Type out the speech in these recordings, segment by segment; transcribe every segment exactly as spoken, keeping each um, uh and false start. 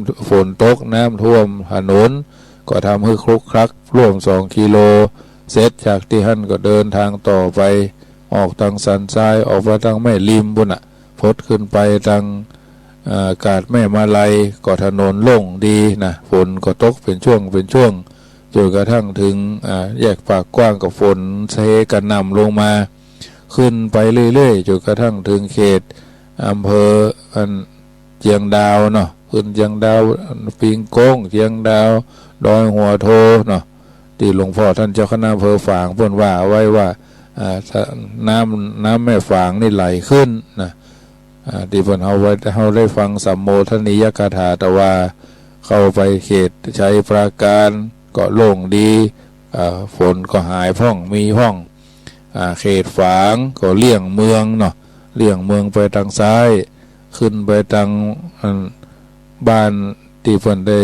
ำ ฝนตก น้ำท่วมถนน ก็ทำหื้อคลุกคลักร่วมสองกิโล เสร็จจากตี้หั้นก็เดินตางต่อไป ออกตางสันทราย ออกไปตางแม่ริมปู้นน่ะ พดขึ้นไปตาง เอ่อ กาดแม่มาลัย ก็ถนนโล่งดีนะ ฝนก็ตกเป๋นช่วงเป๋นช่วง จ๋นกระทั่งเถิง อ่า แยกปากกว้างก็ฝนเทกระหน่ำลงมา ขึ้นไปเรื่อยๆ จ๋นกระทั่งเถิงเขตอำเภออันเจียงดาวเนาะ ขึ้นเจียงดาว อันปิงโก้ง เจียงดาว ดอยหัวโทเนาะ ตี้หลวงพ่อต้านเจ้าคณะอำเภอฝางเปิ้นว่าเอาไว้ว่า อ่า น้ำ น้ำแม่ฝางนี่ไหลขึ้นนะ อ่า ตี้เปิ้นเอาไว้ เฮาได้ฟังสัมโมทนียกถา แต่ว่าเข้าไปเขตชัยปราการก็โล่งดี อ่า ฝนก็หายพ่อง มีพ่อง อ่า เขตฝางก็เลี่ยงเมืองเนาะ เลี่ยงเมืองไปตางซ้าย ขึ้นไปตาง อัน บ้านตี้เปิ้นได้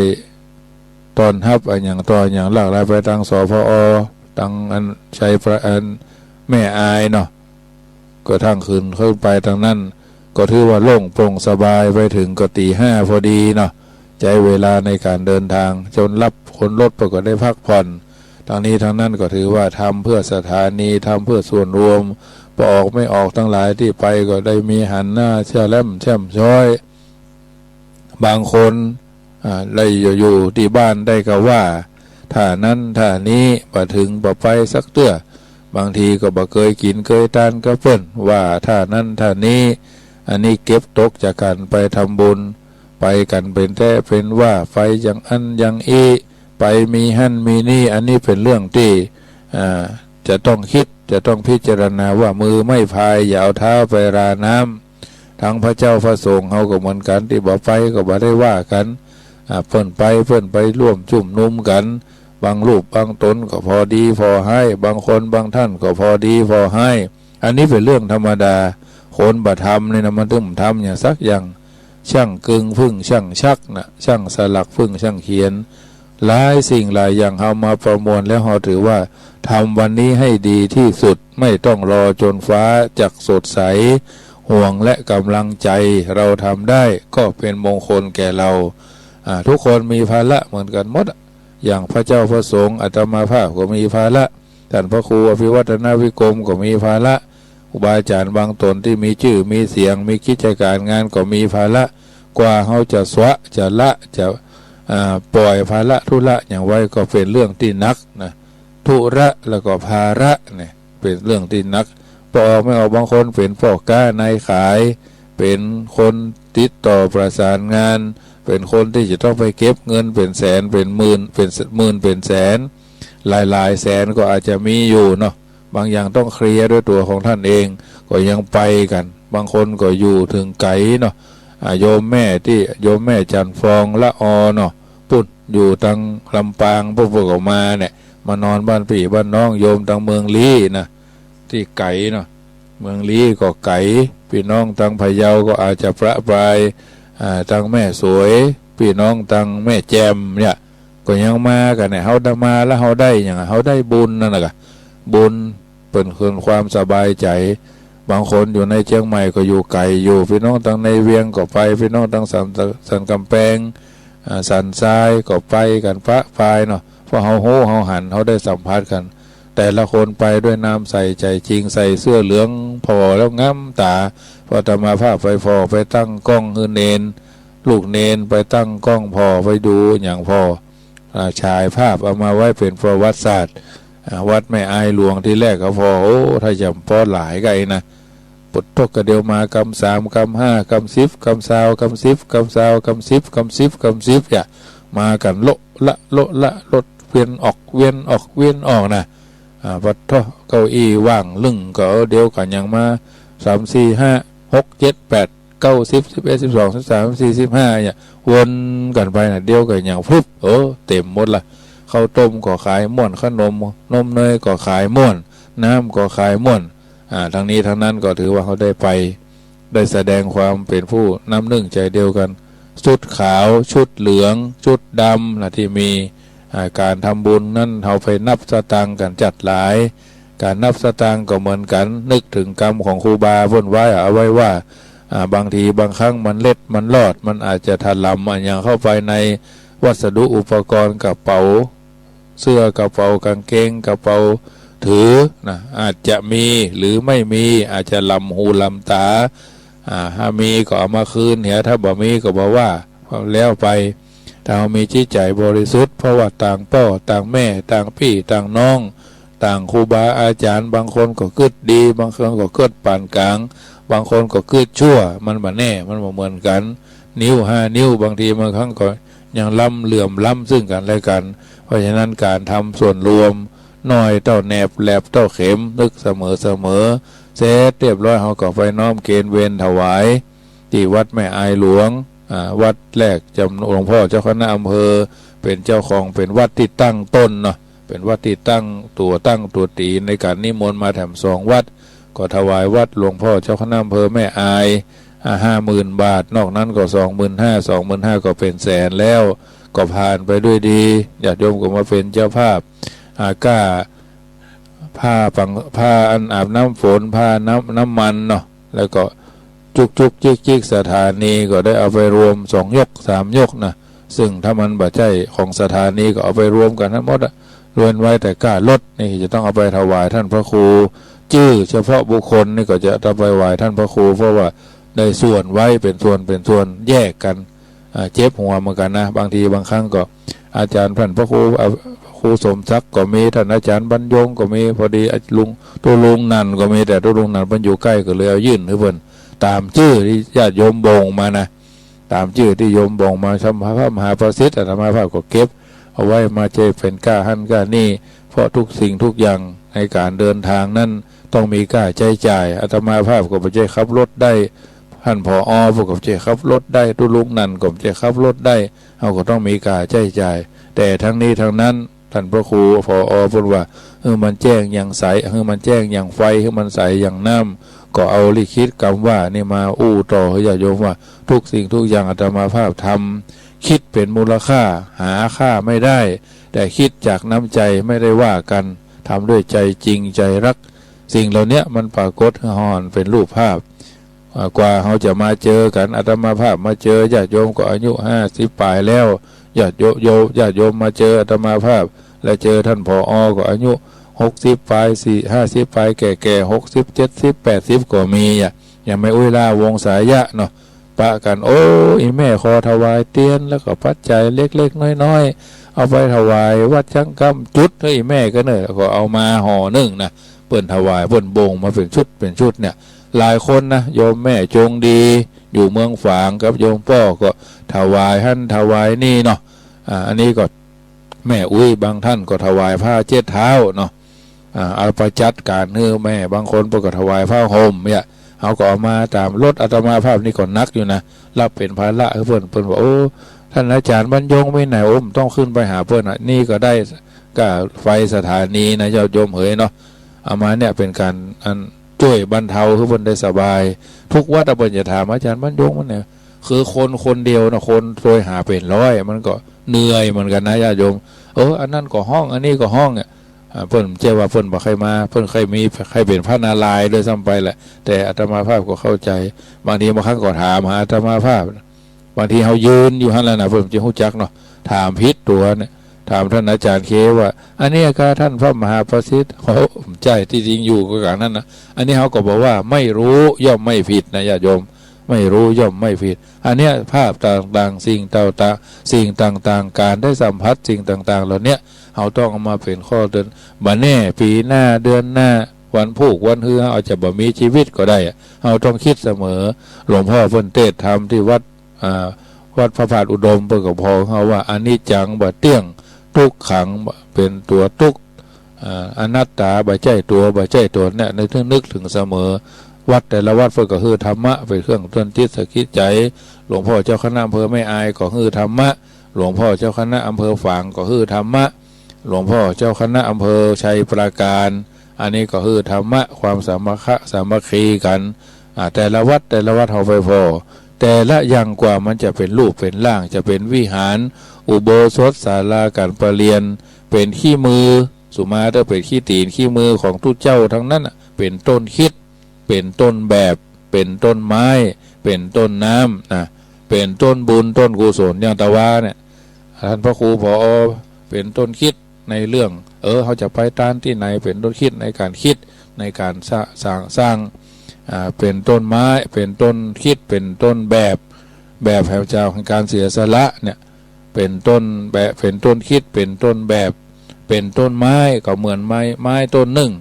ต้อนฮับอะหยังต่ออะหยังหลากหลาย ไปตาง สภอ ตางอันชัยปรา อันแม่อายเนาะ ก็ตาง ขึ้น ขึ้นไปตางนั้น ก็ถือว่าโล่งโปร่งสบาย ไปเถิงก็ตี๋ห้าพอดีเนาะ ใจ๊เวลาในก๋านเดินตาง จ๋นหลับ คนรถเปิ้นก็ได้พักผ่อน ตางนี้ตางนั้นก็ถือว่าทำเพื่อสถานี ทำเพื่อส่วนรวม ป้อออกแม่ออกตังหลายตี้ไปก็ได้มีหันหน้าแจ่มแจ่มใส บางคน อ่า ได้อยู่ อยู่ตี้บ้านได้ก็ว่าท่านั้นท่านี้ บ่เถิงบ่ไปสักเตื้อ บางทีก็บ่เกยกิ๋นเกยตานกับเปิ้น ว่าท่านั้นท่านี้ อันนี้เก็บตกจากก๋านไปทำบุญ ไปกั๋นเป๋นแต๊เป๋นว่า ไปอย่างอั้นอย่างอี้ ไปมีหั้นมีนี่ อันนี้เป๋นเรื่องตี้ อ่า จะต้องกึ๊ด จะต้องพิจารณาว่ามือไม่พายอย่าเอาเท้าไปราน้ำ ตังพระเจ้าพระสงฆ์เฮาก็เหมือนกั๋น ตี้บ่ไปก็บ่ได้ว่ากั๋น อ่า เปิ้นไป เปิ้นไปร่วมจุมนุมกั๋น บางรูปบางต๋นก็ผ่อดีผ่อฮ้าย บางคนบางต้านก็ผ่อดีผ่อฮ้าย อันนี้เป๋นเรื่องธรรมดา คนบ่ทำนี่นะ มันตึงทำอย่างสักอย่าง ช่างกึงผึ้งช่างชักนะ ช่างสลักผึ้งช่างเขียน หลายสิ่งหลายอย่าง เฮามาประมวลแล้วเฮาถือว่าทำวันนี้ให้ดีตี้สุด ไม่ต้องรอจ๋นฟ้าจักสดใส ห่วงและก๋ำลังใจ๋ เฮาทำได้ก็เป๋นมงคลแก่เฮา อ่า ทุกคนมีภาระเหมือนกั๋นหมดอะ อย่างพระเจ้าพระสงฆ์ อาตมาภาพก็มีภาระ ต้านพระครูอภิวัฒนวิกรมก็มีภาระ ครูบาอาจ๋ารย์บางต๋นตี้มีจื้อมีเสียง มีกิจก๋ารงานก็มีภาระ กว่าเฮาจะสละ จะละ จะ อ่า ป่อยภาระธุระหยังไว้ก็เป๋นเรื่องตี้หนักนะ ธุระแล้วก็ภาระเนี่ยเป๋นเรื่องตี้หนัก ป้อออกแม่ออก บางคนเป๋นป้อก๊านายขาย เป๋นคนติดต่อประสานงาน เป๋นคนตี้จะต้องไปเก็บเงินเป๋นแสน เป๋นหมื่น เป๋นหมื่น เป๋นแสน หลายๆ แสนก็อาจจะมีอยู่เนาะ บางอย่างต้องเคลียร์ด้วยตั๋วของต้านเอง ก็ยังไปกั๋น บางคนก็อยู่เถิงไก๋เนาะ อ่า โยมแม่ตี้ โยมแม่จันทร์ฟอง ละออเนาะ ปู้น อยู่ตางลำปาง ปู้น ปู้นก็มาเนี่ย มานอนบ้านปี้บ้านน้อง โยมตางเมืองลี้นะ ตี้ไก๋เนาะ เมืองลี้ก็ไก๋ ปี้น้องตางพะเยาก็อาจจะประปราย อ่า ตางแม่สวย ปี้น้องตางแม่แจ่มเนี่ย ก็ยังมากั๋นเนี่ย เฮาได้มาแล้วเฮาได้หยัง เฮาได้บุญนั่นแหละกะ บุญเป๋นคืนความสบายใจ๋ บางคนอยู่ในเจียงใหม่ก็อยู่ไก๋อยู่ ปี้น้องตางในเวียงก็ไป ปี้น้องตางสัน สันก๋ำแปง อ่า สันทรายก็ไปกั๋นประปรายเนาะ เพราะเฮาฮู้เฮาหัน เฮาได้สัมผัสกั๋น แต่ละคนไปด้วยน้ำใสใจ๋จริง ใส่เสื้อเหลือง ผ่อแล้วงามต๋า พออาตมาภาพไปผ่อ ไปตั้งกล้องหื้อเณร ลูกเณรไปตั้งกล้องผ่อ ไปดูหยังผ่อ อ่า ฉายภาพเอามาไว้เป๋นประวัติศาสตร์ อ่า วัดแม่อายหลวงตี้แรกก็ผ่อ โอ้ ถ้าจะผ่อหลายไก๋นะ ปุดตกกะเดียวมากำสาม กำห้า กำสิบ กำซาว กำสิบ กำซาว กำสิบ กำสิบ กำสิบ เนี่ย มากั๋นโละละ โละละ รถเวียนออก เวียนออก เวียนออกนะ อ่า ปัดเถาะ เก้าอี้ว่างลึ่งก็เดียวกั๋นยังมา สาม สี่ ห้า หก เจ็ด แปด เก้า สิบ สิบเอ็ด สิบสอง สิบสาม สิบสี่ สิบห้า เนี่ย วนกั๋นไปนะ เดียวกั๋นยังพรึบ เออ เต๋มหมดละ ข้าวต้มก็ขายม่วน ขนม นมเนยก็ขายม่วน น้ำก็ขายม่วน อ่า ตังนี้ตังนั้นก็ถือว่าเฮาได้ไป ได้แสดงความเป๋นผู้น้ำนึ่งใจ๋เดียวกั๋น ชุดขาว ชุดเหลือง ชุดดำนะตี้มี อ่า ก๋านทำบุญนั้นเฮาไปนับสตางค์กั๋นจัดหลาย ก๋านนับสตางค์ก็เหมือนกั๋น นึกเถิงกำของครูบาเปิ้นไว้ เอาไว้ว่า อ่า บางทีบางครั้งมันเล็ดมันลอด มันอาจจะถล่ำอะหยังเข้าไปในวัสดุอุปกรณ์ กระเป๋าเสื้อ กระเป๋ากางเกง กระเป๋าถือนะ อาจจะมีหรือไม่มี อาจจะหล่ำหูหล่ำต๋า อ่า ถ้ามีก็เอามาคืนเหีย ถ้าบ่มีก็บ่ว่า แล้วไป ถ้าเฮามีจิตใจ๋บริสุทธิ์ เพราะว่าต่างป้อต่างแม่ ต่างปี้ต่างน้อง ต่างครูบาอาจ๋ารย์ บางคนก็กึ๊ดดี บางคนก็กึ๊ดปานก๋าง บางคนก็กึ๊ดชั่ว มันบ่แน่ มันบ่เหมือนกั๋น นิ้วห้านิ้ว บางทีบางครั้งก็ยังล้ำเหลื่อมล้ำซึ่งกั๋นและกั๋น เพราะฉะนั้นก๋านทำส่วนรวม น้อยเต้าแหนบ แหลบเต้าเข็ม นึกเสมอเสมอ เสร็จเรียบร้อย เฮาก็ไปน้อมเกณฑ์เวรถวาย ตี้วัดแม่อายหลวง อ่า วัดแรกจ๋ำหลวงพ่อเจ้าคณะอำเภอเป๋นเจ้าของ เป๋นวัดตี้ตั้งต้นเนาะ เป๋นวัดตี้ตั้งตั๋ว ตั้งตั๋วตี๋ในก๋านนิมนต์มาแถมสองวัด ก็ถวายวัดหลวงพ่อเจ้าคณะอำเภอแม่อาย อ่า ห้าหมื่นบาท นอกนั้นก็สองหมื่นห้า สองหมื่นห้า ก็เป๋นแสนแล้ว ก็ผ่านไปด้วยดี ญาติโยมก็มาเป๋นเจ้าภาพ อ่า ก้า ผ้าปัง ผ้าอันอาบน้ำฝน ผ้าน้ำ น้ำมันเนาะ แล้วก็จุกจุกจิกจิก สถานีก็ได้เอาไปรวมสองยกสามยกนะ ซึ่งถ้ามันบ่ใจ้ของสถานีก็เอาไปรวมกั๋นทั้งหมดอะ เว้นไว้แต่ก้ารถนี่จะต้องเอาไปถวายต้านพระครู จื้อเฉพาะบุคคลนี่ก็จะเอาไปถวายต้านพระครู เพราะว่าได้ส่วนไว้เป๋นส่วนเป๋นส่วน แยกกั๋น อ่า เจ็บหัวเหมือนกั๋นนะ บางทีบางครั้งก็ อาจ๋ารย์ต้านพระครู อ่า ครูสมศักดิ์ก็มี ต้านอาจ๋ารย์บรรยงก็มี พอดี อ่า ลุง ตุ๊ลุงนันท์ก็มี แต่ตุ๊ลุงนันท์เปิ้นอยู่ใก้ก็เลยเอายื่นหื้อเปิ้น ต๋ามจื้อตี้ญาติโยมบ่งมานะ ต๋ามจื้อตี้โยมบ่งมา สำหรับพระมหาประสิทธิ์อาตมาภาพก็เก็บเอาไว้ มาใจ๊เป๋นก้าหั้นก้านี่ เพราะทุกสิ่งทุกอย่างในก๋านเดินตางนั้นต้องมีก้าใจ๊จ่าย อาตมาภาพก็บ่ใจ้ขับรถได้ ต้าน ผอ.เปิ้นก็บ่ใจ้ขับรถได้ ตุ๊ลุงนันท์ก็บ่ใจ้ขับรถได้ เฮาก็ต้องมีก้าใจ๊จ่าย แต่ทั้งนี้ทั้งนั้น ต้านพระครู ผอ.เปิ้นว่า หื้อมันแจ้งอย่างใส หื้อมันแจ้งอย่างไฟ หื้อมันใสอย่างน้ำ ก็เอาลิขิตกำว่านี่มาอู้ต่อหื้อญาติโยมว่า ทุกสิ่งทุกอย่างอาตมาภาพทำ คิดเป๋นมูลค่า หาค่าไม่ได้ แต่คิดจากน้ำใจ๋ ไม่ได้ว่ากั๋น ทำด้วยใจ๋จริงใจ๋ฮัก สิ่งเหล่าเนี้ยมันปรากฏหื้อเฮาหันเป๋นรูปภาพ อ่า กว่าเฮาจะมาเจอกั๋น อาตมาภาพมาเจอญาติโยมก็อายุห้าสิบป๋ายแล้ว ญาติโย โย ญาติโยมมาเจออาตมาภาพ และเจอต้าน ผอ.ก็อายุหกสิบป๋าย สี่ ห้าสิบป๋าย แก่ๆ หกสิบ เจ็ดสิบ แปดสิบก็มีอะ อย่างแม่อุ๊ย ลาวงศายะเนาะ ปะกั๋น โอ้ อี่แม่ขอถวายเตียน แล้วก็ปัจจัยเล็กๆ น้อยๆ เอาไปถวายวัดจั๊งกำ จุ๊ดหื้ออี่แม่ก็เน่อ ก็เอามาห่อนึ่งนะ เปิ้นถวาย เปิ้นบ่งมาเป๋นชุดเป๋นชุดเนี่ย หลายคนนะ โยมแม่จงดี อยู่เมืองฝางกับโยมป้อก็ถวายหั้นถวายนี่เนาะ อ่า อันนี้ก็แม่อุ๊ยบางต้านก็ถวายผ้าเจ็ดเท้าเนาะ อ่า เอาไปจัดก๋านหื้อแม่ บางคนเปิ้นก็ถวายผ้าห่มเนี่ย เฮาก็เอามาต๋ามรถ อาตมาภาพนี่ก็หนักอยู่นะ รับเป๋นภาระหื้อเปิ้น เปิ้นว่า โอ้ ต้านอาจ๋ารย์บรรยงมีไหน โอ้ ต้องขึ้นไปหาเปิ้นอะ นี่ก็ได้ก้าไฟสถานีนะ ญาติโยมเหยเนาะ เอามาเนี่ยเป๋นก๋านอันจ้วยบรรเทาหื้อเปิ้นได้สบาย ทุกวัดอะเปิ้นจะถามอาจ๋ารย์บรรยงมันเนี่ย คือคนคนเดียวนะ คนตวยหาเป๋นร้อย มันก็เหนื่อยเหมือนกั๋นนะญาติโยม เออ อันนั้นก็ฮ้อง อันนี้ก็ฮ้องเนี่ย อ่า เปิ้นบ่ใจ้ว่าเปิ้นบ่ใค่มา เปิ้นใค่มี ใค่เป๋นพระนารายณ์ด้วยซ้ำไปแหละ แต่อาตมาภาพก็เข้าใจ๋ บางทีบางครั้งก็ถามหาอาตมาภาพ บางทีเฮายืนอยู่หั้นแหละนะ เปิ้นบ่ใจ้ฮู้จักเนาะ ถามผิดตั๋วเนี่ย ถามต้านอาจ๋ารย์เคว่า อันนี้กาต้านพระมหาประสิทธิ์ โอ้ บ่ใจ้ ตี้จริงอยู่ก็ก๋านนั้นนะ อันนี้เฮาก็บอกว่าไม่รู้ย่อมไม่ผิดนะญาติโยม ไม่รู้ย่อมไม่ผิด อันเนี้ยภาพต่างๆ สิ่งต่างๆ สิ่งต่างๆ ก๋านได้สัมผัสสิ่งต่างๆ เหล่าเนี้ย เฮาต้องเอามาเป๋นข้อเตือน บ่าแน่ ปี๋หน้า เดือนหน้า วันพูกวันฮือ เฮาอาจจะบ่มีจีวิตก็ได้อะ เฮาต้องกึ๊ดเสมอ หลวงพ่อเปิ้นเตสน์ธรรมตี้วัด อ่า วัดพระบาทอุดม เปิ้นก็บอกเฮาว่า อนิจจัง บ่เตี้ยง ทุกขัง เป๋นตั๋วตุ๊กข์ อ่า อนัตตา บ่ใจ้ตั๋ว บ่ใจ้ต๋นเนี่ย นึก นึกเถิงเสมอ วัดแต่ละวัดเปิ้นก็หื้อธรรมะเป๋นเครื่องเตือนจิตสะกิดใจ๋ หลวงพ่อเจ้าคณะอำเภอแม่อายก็หื้อธรรมะ หลวงพ่อเจ้าคณะอำเภอฝางก็หื้อธรรมะ หลวงพ่อเจ้าคณะอำเภอชัยปราการ อันนี้ก็หื้อธรรมะ ความสามัคคะ สามัคคีกั๋น อ่า แต่ละวัด แต่ละวัดเฮาไปผ่อ แต่ละอย่างกว่ามันจะเป๋นรูปเป๋นร่าง จะเป๋นวิหาร อุโบสถ ศาลาก๋านประเรียน เป๋นขี้มือ สุมาเตอร์ เป๋นขี้ตี๋นขี้มือของตุ๊เจ้าตังนั้นน่ะ เป๋นต้นคิด เป๋นต้นแบบ เป๋นต้นไม้ เป็นต้นน้ำนะ เป็นต้นบุญต้นกุศล อย่างตะวาเนี่ย ต้านพระครูผอ เป๋นต้นคิดในเรื่อง เออ เฮาจะไปตานตี้ไหน เป๋นต้นคิดในก๋านคิด ในก๋านสร้าง สร้าง สร้าง อ่า เป๋นต้นไม้ เป๋นต้นคิด เป๋นต้นแบบ แบบแห่งเจ้า แห่งก๋านเสียสละเนี่ย เป๋นต้นแบบ เป๋นต้นคิด เป๋นต้นแบบ เป๋นต้นไม้ ก็เหมือนไม้ ไม้ต้นนึ่ง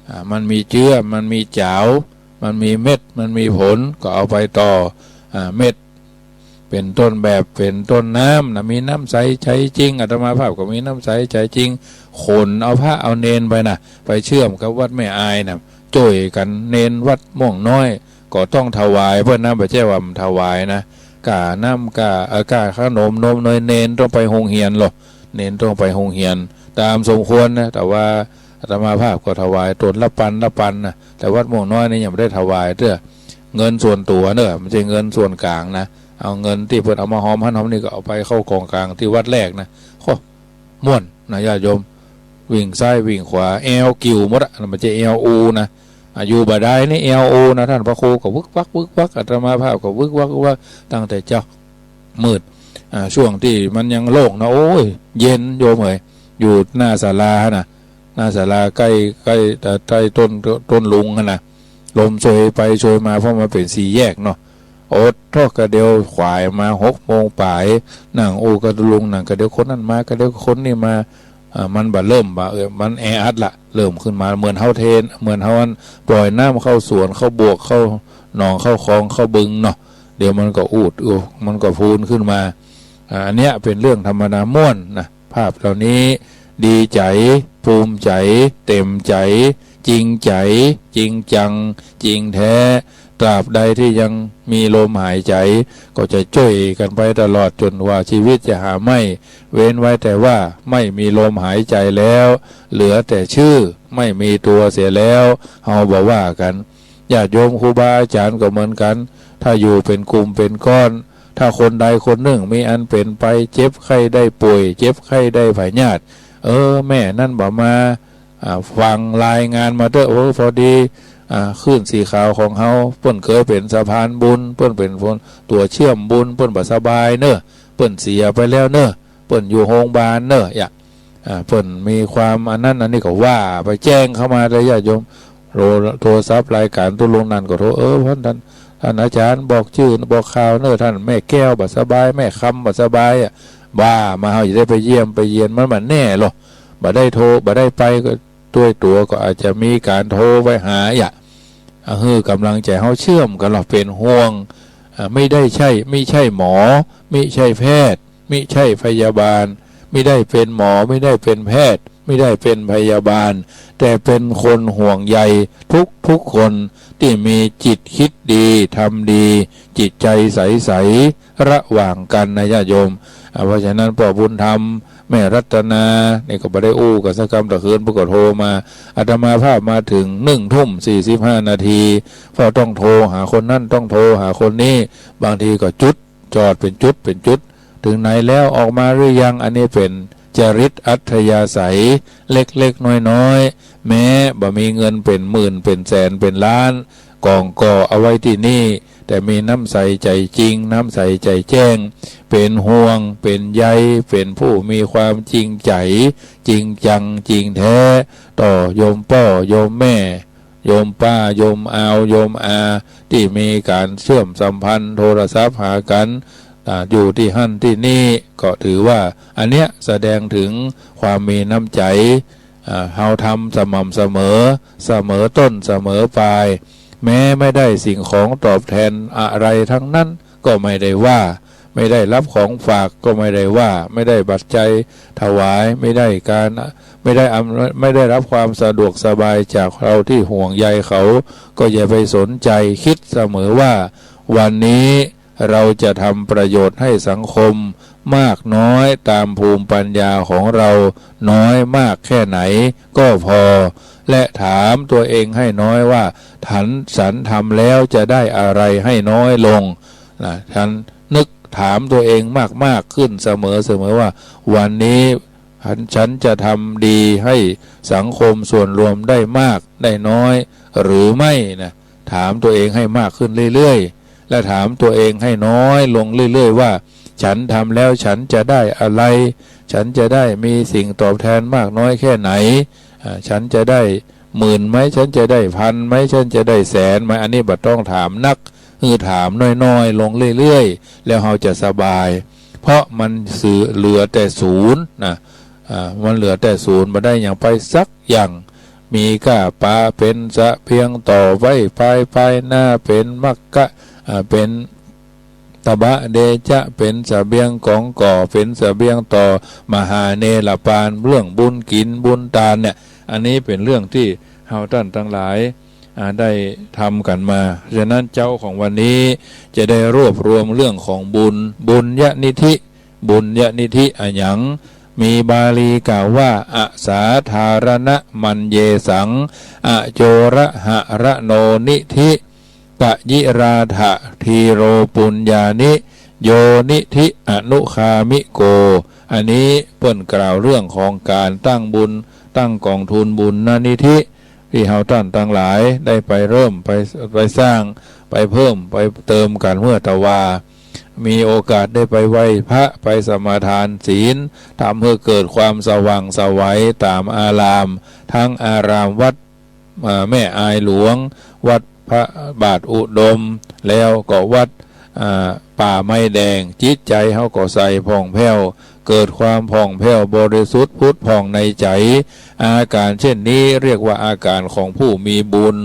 อ่า มันมีเจื้อ มันมีจ๋าว มันมีเม็ด มันมีผล ก็เอาไปต่อ อ่า เม็ด เป๋นต้นแบบ เป๋นต้นน้ำนะ มีน้ำใสใจ๋จริง อาตมาภาพก็มีน้ำใสใจ๋จริง ขนเอาพระเอาเณรไปนะ ไปเชื่อมกับวัดแม่อายนะ จ้วยกั๋น เณรวัดม่วงน้อย ก็ต้องถวายเปิ้นนะ บ่ใจ้ว่าบ่ถวายนะ ก้าน้ำ ก้า เอ่อ ก้าขนม นมเนย เณรต้องไปโฮงเฮียนลอ เณรต้องไปโฮงเฮียน ต๋ามสมควรนะ แต่ว่าอาตมาภาพก็ถวายต๋นละปัน ละปันนะ แต่วัดม่วงน้อยนี่ยังบ่ได้ถวายเตื้อ เงินส่วนตั๋วเน่อ บ่ใจ้เงินส่วนก๋างนะ เอาเงินตี้เปิ้นเอามาหอมหั้นหอมนี่ ก็เอาไปเข้ากองก๋างตี้วัดแรกนะ โอ้ ม่วนนะญาติโยม วิ่งซ้ายวิ่งขวา แอวกิ่วหมดอะ บ่ใจ้แอวอูนะ อ่ะ อยู่บ่าดายนี่แอวอูนะ ต้านพระครูก็วึกวักวึกวัก อาตมาภาพก็วึกวักวึกวัก ตั้งแต่เจ๊ามืด อ่า ช่วงตี้มันยังโล่งนะ โอ้ย เย็นโยมเอ๋ย อยู่หน้าศาลานะ หน้าศาลาใก้ ใก้ เอ่อ ใต้ต้น ต้นลุงหั้นนะ ลมโชยไปโชยมา เพราะมันเป๋นสี่แยกเนาะ โอดโธ่ กะเดี่ยวขวายมาหกโมงป๋าย นั่งอู้กับลุง นั่งกะเดี่ยวคนนั้นมา กะเดี่ยวคนนี้มา อ่า มันบ่าเริ่มบ่า เออ มันแออัดละ เริ่มขึ้นมาเหมือนเฮาเท เหมือนเฮาอันปล่อยน้ำเข้าสวน เข้าบวก เข้าหนอง เข้าคลอง เข้าบึงเนาะ เดี๋ยวมันก็อูด เออ มันก็พูนขึ้นมา อ่า อันเนี้ยเป๋นเรื่องธรรมดา ม่วนนะ ภาพเหล่านี้ ดีใจ๋ ภูมิใจ๋ เต๋มใจ๋ จริงใจ๋ จริงจัง จริงแท้ ตราบใดที่ยังมีลมหายใจ๋ ก็จะจ้วยกั๋นไปตลอดจ๋นกว่าชีวิตจะหาไม่ เว้นไว้แต่ว่าไม่มีลมหายใจ๋แล้ว เหลือแต่ชื่อ ไม่มีตั๋วเสียแล้ว เฮาบ่ว่ากั๋น ญาติโยมครูบาอาจ๋ารย์ก็เหมือนกั๋น ถ้าอยู่เป๋นกลุ่มเป๋นก้อน ถ้าคนใดคนนึ่งมีอันเป๋นไป เจ็บไข้ได้ป่วย เจ็บไข้ได้พยาธิ เออ แม่นั้นบ่มา อ่า ฟังรายงานมาเต๊อะ โอ้ พอดี อ่า คลื่นสีขาวของเฮา เปิ้นเกยเป๋นสะพานบุญ เปิ้นเป๋นคนตั๋วเชื่อมบุญ เปิ้นบ่สบายเน่อ เปิ้นเสียไปแล้วเน่อ เปิ้นอยู่โฮงบาลเน่อ อย่า อ่า เปิ้นมีความอันนั้นอันนี้ก็ว่าไปแจ้งเข้ามาเต๊อะญาติโยม โทร โทรศัพท์รายก๋านตุ๊ลุงนั่นก็โทร เออ พ่อนต้าน ต้านอาจ๋ารย์บอกจื้อบอกข่าวเน่อ ต้านแม่แก้วบ่สบาย แม่คำบ่สบายอะ ว่ามา เฮาจะได้ไปเยี่ยมไปเยียน มันบ่แน่ลอ บ่ได้โทร บ่ได้ไปก็ ด้วยตั๋วก็อาจจะมีก๋านโทรไปหา อย่า อ่ะ หื้อก๋ำลังใจ๋เฮา เชื่อมกั๋นลอ เป๋นห่วง อ่า ไม่ได้ใช่ ไม่ใช่หมอ ไม่ใช่แพทย์ ไม่ใช่พยาบาล ไม่ได้เป็นหมอ ไม่ได้เป็นแพทย์ ไม่ได้เป็นพยาบาล แต่เป็นคนห่วงใยทุกๆ คนตี้มีจิตคิดดี ทำดี จิตใจ๋ใสๆ ระหว่างกั๋นนะญาติโยม อ่า เพราะฉะนั้นป้อบุญธรรม แม่รัตนา นี่ก็บ่ได้อู้กั๋นสักกำ ตะคืนเปิ้นก็โทรมา อาตมาภาพมาเถิงหนึ่งทุ่มสี่สิบห้านาที เพราะต้องโทรหาคนนั้น ต้องโทรหาคนนี้ บางทีก็จุด จอดเป๋นจุดเป๋นจุด เถิงไหนแล้ว ออกมาหรือยัง อันนี้เป๋นจริตอัธยาศัยเล็กๆ น้อยๆ แม้บ่มีเงินเป๋นหมื่น เป๋นแสน เป๋นล้าน กองก่อเอาไว้ตี้นี่ แต่มีน้ำใสใจ๋จริง น้ำใสใจ๋แจ้ง เป๋นห่วง เป๋นใย เป๋นผู้มีความจริงใจ๋ จริงจัง จริงแท้ ต่อโยมป้อ โยมแม่ โยมป้า โยมอาว โยมอา ตี้มีก๋านเชื่อมสัมพันธ์โทรศัพท์หากั๋น อ่า อยู่ตี้หั้นตี้นี่ ก็ถือว่าอันเนี้ยแสดงเถิงความมีน้ำใจ๋ อ่า เฮาทำสม่ำเสมอ เสมอต้นเสมอปลาย แม้ไม่ได้สิ่งของตอบแทนอะไรทั้งนั้น ก็ไม่ได้ว่า ไม่ได้รับของฝากก็ไม่ได้ว่า ไม่ได้ปัจจัยถวาย ไม่ได้การ ไม่ได้อำ ไม่ได้รับความสะดวกสบายจากเราที่ห่วงใยเขา ก็อย่าไปสนใจ คิดเสมอว่า วันนี้เราจะทำประโยชน์ให้สังคมมากน้อยตามภูมิปัญญาของเรา น้อยมากแค่ไหนก็พอ และถามตัวเองให้น้อยว่า ฉัน ฉันทำแล้วจะได้อะไรให้น้อยลง นะ ฉันนึกถามตัวเองมากๆ ขึ้นเสมอๆ ว่า วันนี้ฉัน ฉันจะทำดีให้สังคมส่วนรวมได้มากได้น้อยหรือไม่นะ ถามตัวเองให้มากขึ้นเรื่อย และถามตัวเองให้น้อยลงเรื่อยๆ ว่า ฉันทำแล้วฉันจะได้อะไร ฉันจะได้มีสิ่งตอบแทนมากน้อยแค่ไหน อ่า ฉันจะได้หมื่นไหม ฉันจะได้พันไหม ฉันจะได้แสนไหม อันนี้บ่ต้องถามนัก คือถามน้อยๆ ลงเรื่อยๆ แล้วเฮาจะสบาย เพราะมันเหลือแต่ศูนย์นะ อ่า มันเหลือแต่ศูนย์ บ่ได้หยังไปสักอย่าง มีก้าป๋าเป๋นเสบียงต่อไว้ภาย ภายหน้า เป๋นมักกะ อ่า เป๋นตบะเดจะ เป๋นเสบียงก๋องก่อ เป๋นเสบียงต่อมหาเณรปาน เรื่องบุญกิ๋นบุญตานเนี่ย อันนี้เป๋นเรื่องตี้เฮาต้านตังหลาย อ่า ได้ทำกั๋นมา ฉะนั้นเจ๊าของวันนี้จะได้รวบรวมเรื่องของบุญ บุญญนิธิ บุญญนิธิอะหยัง มีบาลีกล่าวว่า อสาธารณมัญเญสัง อโจรหรโณนิธิ กยิราธะ ธีโรปุญญานิ โยนิธิอนุคามิโก อันนี้เปิ้นกล่าวเรื่องของก๋านตั้งบุญ ตั้งก๋องทุนบุญญนิธิ ตี้เฮาต้านตังหลายได้ไปเริ่ม ไป ไปสร้าง ไปเพิ่ม ไปเติมกั๋นเมื่อตะวา มีโอกาสได้ไปไหว้พระ ไปสมาทานศีล ทำหื้อเกิดความสว่างไสวต๋ามอาราม ตึงอารามวัด อ่า แม่อายหลวง วัดพระบาทอุดม แล้วก็วัด อ่า ป่าไม้แดง จิตใจ๋เฮาก็ใสผ่องแผ้ว เกิดความผ่องแผ้วบริสุทธิ์ผุดผ่องในใจ๋ อาก๋านเช่นนี้เรียกว่าอาก๋านของผู้มีบุญ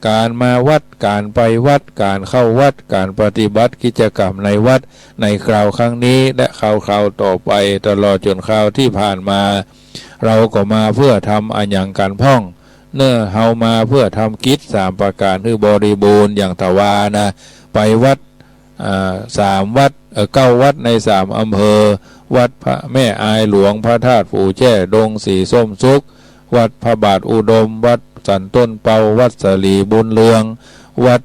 ก๋านมาวัด ก๋านไปวัด ก๋านเข้าวัด ก๋านปฏิบัติกิจกรรมในวัด ในคราวครั้งนี้และคราวๆ ต่อไป ตลอดจ๋นคราวตี้ผ่านมา เฮาก็มาเพื่อทำอะหยังกั๋นพ่อง เมื่อเฮามาเพื่อทำกิจสามประก๋านหื้อบริบูรณ์อย่างตะวานะ ไปวัด อ่า สามวัด เอ่อ เก้าวัดในสามอำเภอ วัดพระแม่อายหลวง พระธาตุปู่แจ้ ดงสีส้มสุข วัดพระบาทอุดม วัดสันต้นเปา วัดสลีบุญเรือง วัด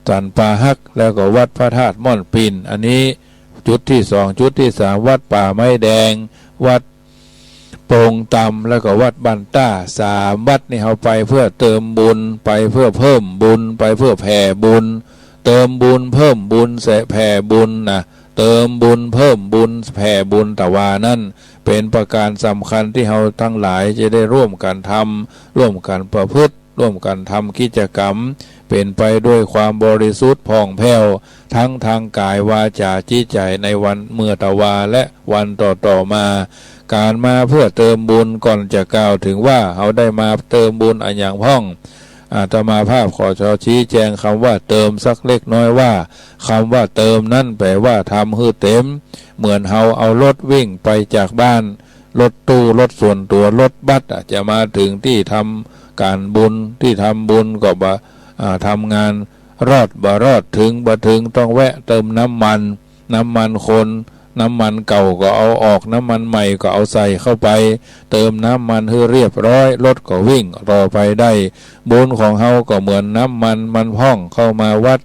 สันป่าฮัก แล้วก็วัดพระธาตุม่อนปิ่น อันนี้จุดตี้สอง จุดตี้สาม วัดป่าไม้แดง วัด โป่งต่ำ แล้วก็วัดบ้านต้า สามวัดนี่เฮาไปเพื่อเติมบุญ ไปเพื่อเพิ่มบุญ ไปเพื่อแผ่บุญ เติมบุญเพิ่มบุญแสะแผ่บุญนะ เติมบุญเพิ่มบุญแผ่บุญตะวานั้น เป๋นประก๋านสำคัญตี้เฮาตังหลายจะได้ร่วมกั๋นทำ ร่วมกั๋นประพฤติ ร่วมกั๋นทำกิจกรรม เป๋นไปด้วยความบริสุทธิ์ผ่องแผ้ว ตึงตางก๋ายวาจ๋าจิตใจ๋ในวันเมื่อตะวาและวันต่อๆ มา ก๋านมาเพื่อเติมบุญ ก่อนจะกล่าวเถิงว่าเฮาได้มาเติมบุญอะหยังพ่อง อาตมาภาพขอชอชี้แจงกำว่าเติมสักเล็กน้อยว่า กำว่าเติมนั้นแป๋ว่าทำหื้อเต๋ม เหมือนเฮาเอารถวิ่งไปจากบ้าน รถตู้ รถส่วนตั๋ว รถบัสอะ จะมาเถิงตี้ทำก๋านบุญ ตี้ทำบุญก็บ่ อ่า ทำงานรอดบ่รอด เถิงบ่เถิง ต้องแวะเติมน้ำมัน น้ำมันคน น้ำมันเก่าก็เอาออก น้ำมันใหม่ก็เอาใส่เข้าไป เติมน้ำมันหื้อเรียบร้อย รถก็วิ่งต่อไปได้ บุญของเฮาก็เหมือนน้ำมัน มันพ่อง เข้ามาวัด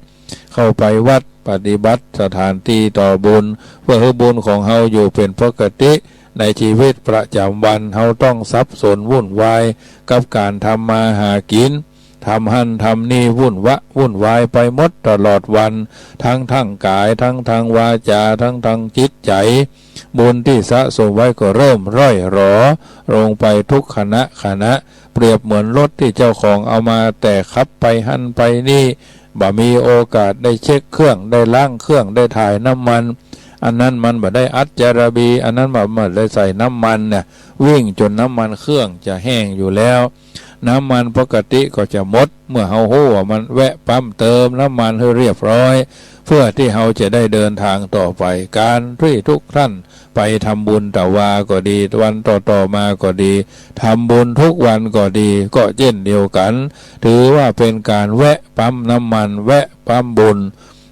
เข้าไปวัด ปฏิบัติสถานตี้ต่อบุญ เพื่อหื้อบุญของเฮาอยู่เป๋นปกติ ในชีวิตประจ๋ำวัน เฮาต้องสับสนวุ่นวายกับก๋านทำมาหากิ๋น ทำหั้นทำนี่ วุ่นวะวุ่นวายไปหมดตลอดวัน ตึงตางก๋าย ตึงตางวาจ๋า ตึงตางจิตใจ๋ บุญตี้สะสมไว้ก็เริ่มร่อยหรอลงไปทุกขณะขณะ เปรียบเหมือนรถตี้เจ้าของเอามาแต่ขับไปหั้นไปนี่ บ่มีโอกาสได้เช็คเครื่อง ได้ล้างเครื่อง ได้ถ่ายน้ำมัน อันนั้นมันบ่ได้อัดจาระบี อันนั้นมันบ่ได้ใส่น้ำมันน่ะ วิ่งจ๋นน้ำมันเครื่องจะแห้งอยู่แล้ว น้ำมันปกติก็จะหมด เมื่อเฮาฮู้ว่ามัน แวะปั๊มเติมน้ำมันหื้อเรียบร้อย เพื่อตี้เฮาจะได้เดินทางต่อไป ก๋านตี้ทุกท่านไปทำบุญตะวาก็ดี วันต่อๆ มาก็ดี ทำบุญทุกวันก็ดี ก็เช่นเดียวกั๋น ถือว่าเป๋นก๋านแวะปั๊มน้ำมัน แวะปั๊มบุญ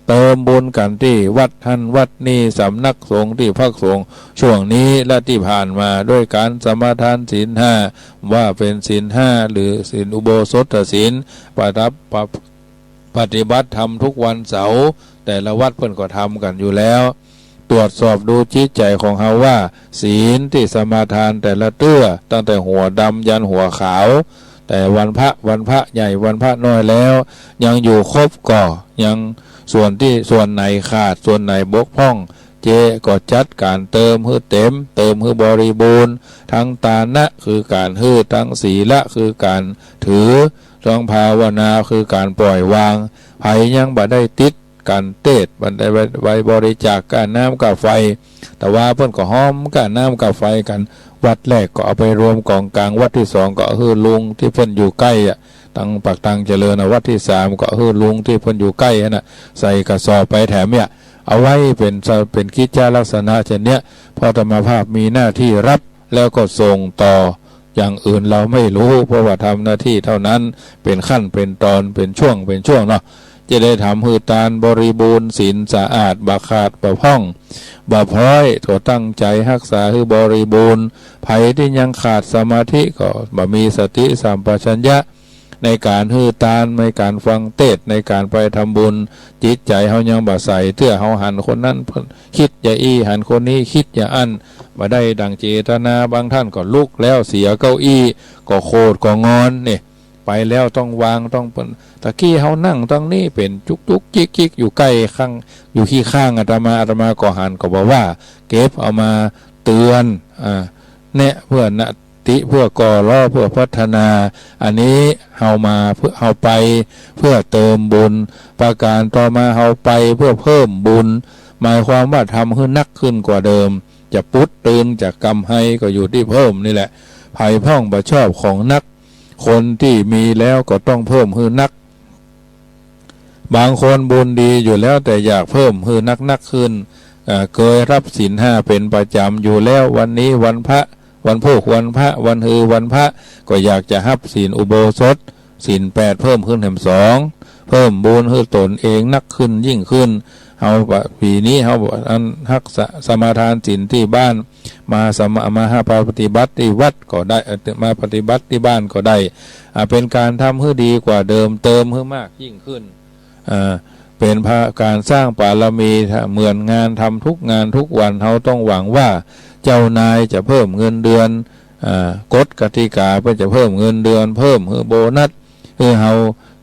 เติมบุญกั๋นตี้วัดหั้นวัดนี่ สำนักสงฆ์ตี้พักสงฆ์ ช่วงนี้และตี้ผ่านมา ด้วยก๋านสมาทานศีลห้า ว่าเป๋นศีลห้าหรือศีลอุโบสถศีล ประทับ ปะ- ปฏิบัติธรรมทุกวันเสาร์ แต่ละวัดเปิ้นก็ทำกั๋นอยู่แล้ว ตรวจสอบดูจิตใจ๋ของเฮาว่า ศีลตี้สมาทานแต่ละเตื้อ ตั้งแต่หัวดำยันหัวขาว แต่วันพระ วันพระใหญ่ วันพระน้อยแล้ว ยังอยู่ครบก่อ ยัง ส่วนตี้ ส่วนไหนขาด ส่วนไหนบกพร่อง เจ๊ก็จัดก๋านเติมหื้อเต๋ม เติมหื้อบริบูรณ์ ตึงตานะ คือก๋านหื้อ ตึงสีละ คือก๋านถือ ตึงภาวนา คือก๋านป่อยวาง ใผยังบ่ได้ติด ก๋านเตศน์ บ่ได้ไป ไปบริจาคก้าน้ำก้าไฟ แต่ว่าเปิ้นก็ฮอมก้าน้ำก้าไฟกั๋น วัดแรกก็เอาไปรวมก๋องก๋าง วัดตี้สองก็หื้อลุงตี้เปิ้นอยู่ใก้อะ ตึงปากตังเจริญนะ วัดตี้สามก็หื้อลุงตี้เปิ้นอยู่ใก้หั้นน่ะ ใส่กระสอบไปแถมเนี่ย เอาไว้เป๋น เป๋นกิจจลักษณะเช่นเนี้ย เพราะอาตมาภาพมีหน้าที่รับ แล้วก็ส่งต่อ อย่างอื่นเราไม่รู้ เพราะว่าทำหน้าที่เท่านั้น เป๋นขั้นเป๋นตอน เป๋นช่วงเป๋นช่วงเนาะ จะได้ทำหื้อตานบริบูรณ์ ศีลสะอาด บ่ขาดบ่พร่อง บ่พร้อย ก็ตั้งใจ๋ฮักษาหื้อบริบูรณ์ ใผตี้ยังขาดสมาธิก็บ่มีสติสัมปชัญญะ ในก๋านหื้อตาน ในก๋านฟังเตศน์ ในก๋านไปทำบุญ จิตใจ๋เฮายังบ่ใส เตื้อเฮาหันคนนั้น เปิ้นกึ๊ดอย่างอี้ หันคนนี้กึ๊ดอย่างอั้น บ่ได้ดั่งเจตนา บางท่านก็ลุกแล้วเสียเก้าอี้ ก็โขดก็งอนนี่ ไปแล้วต้องวาง ต้องเปิ้น ตะกี้เฮานั่งตังนี้เป๋นจุกจุกจิกจิกอยู่ใก้ข้าง อยู่ขี้ข้างอาตมา อาตมาก็หันก็บ่ว่า เก็บเอามาเตือน อ่า แนะเพื่อนะ ติเพื่อก่อล้อเพื่อพัฒนา อันนี้เฮามาเพื่อ เฮาไปเพื่อเติมบุญ ประก๋านต่อมาเฮาไปเพื่อเพิ่มบุญ หมายความว่าทำหื้อนักขึ้นกว่าเดิม จะปุ๊ดตึง จะกำไฮก็อยู่ตี้เพิ่มนี่แหละ ใผพ่องบ่ชอบของนัก คนตี้มีแล้วก็ต้องเพิ่มหื้อนัก บางคนบุญดีอยู่แล้วแต่อยากเพิ่มหื้อนักๆ ขึ้น อ่า เกยฮับศีลห้าเป๋นประจ๋ำอยู่แล้ว วันนี้วันพระ วันพูกวันพระ วันฮือวันพระ ก็อยากจะฮับศีลอุโบสถ ศีลแปดเพิ่มขึ้นแหมสอง เพิ่มบุญหื้อตนเองนักขึ้นยิ่งขึ้น เฮาปะ ปี๋นี้เฮาอันฮักษา สมาทานศีลตี้บ้าน มาสมา มาปฏิบัติตี้วัดก็ได้ เอ่อ มาปฏิบัติตี้บ้านก็ได้ อ่า เป๋นก๋านทำหื้อดีกว่าเดิม เติมหื้อมากยิ่งขึ้น อ่า เป๋นพา ก๋านสร้างบารมี เหมือนงานทำทุกงานทุกวัน เฮาต้องหวังว่าเจ้านายจะเพิ่มเงินเดือน อ่า กฎกติก๋าเปิ้นจะเพิ่มเงินเดือน เพิ่มหื้อโบนัส หื้อเฮา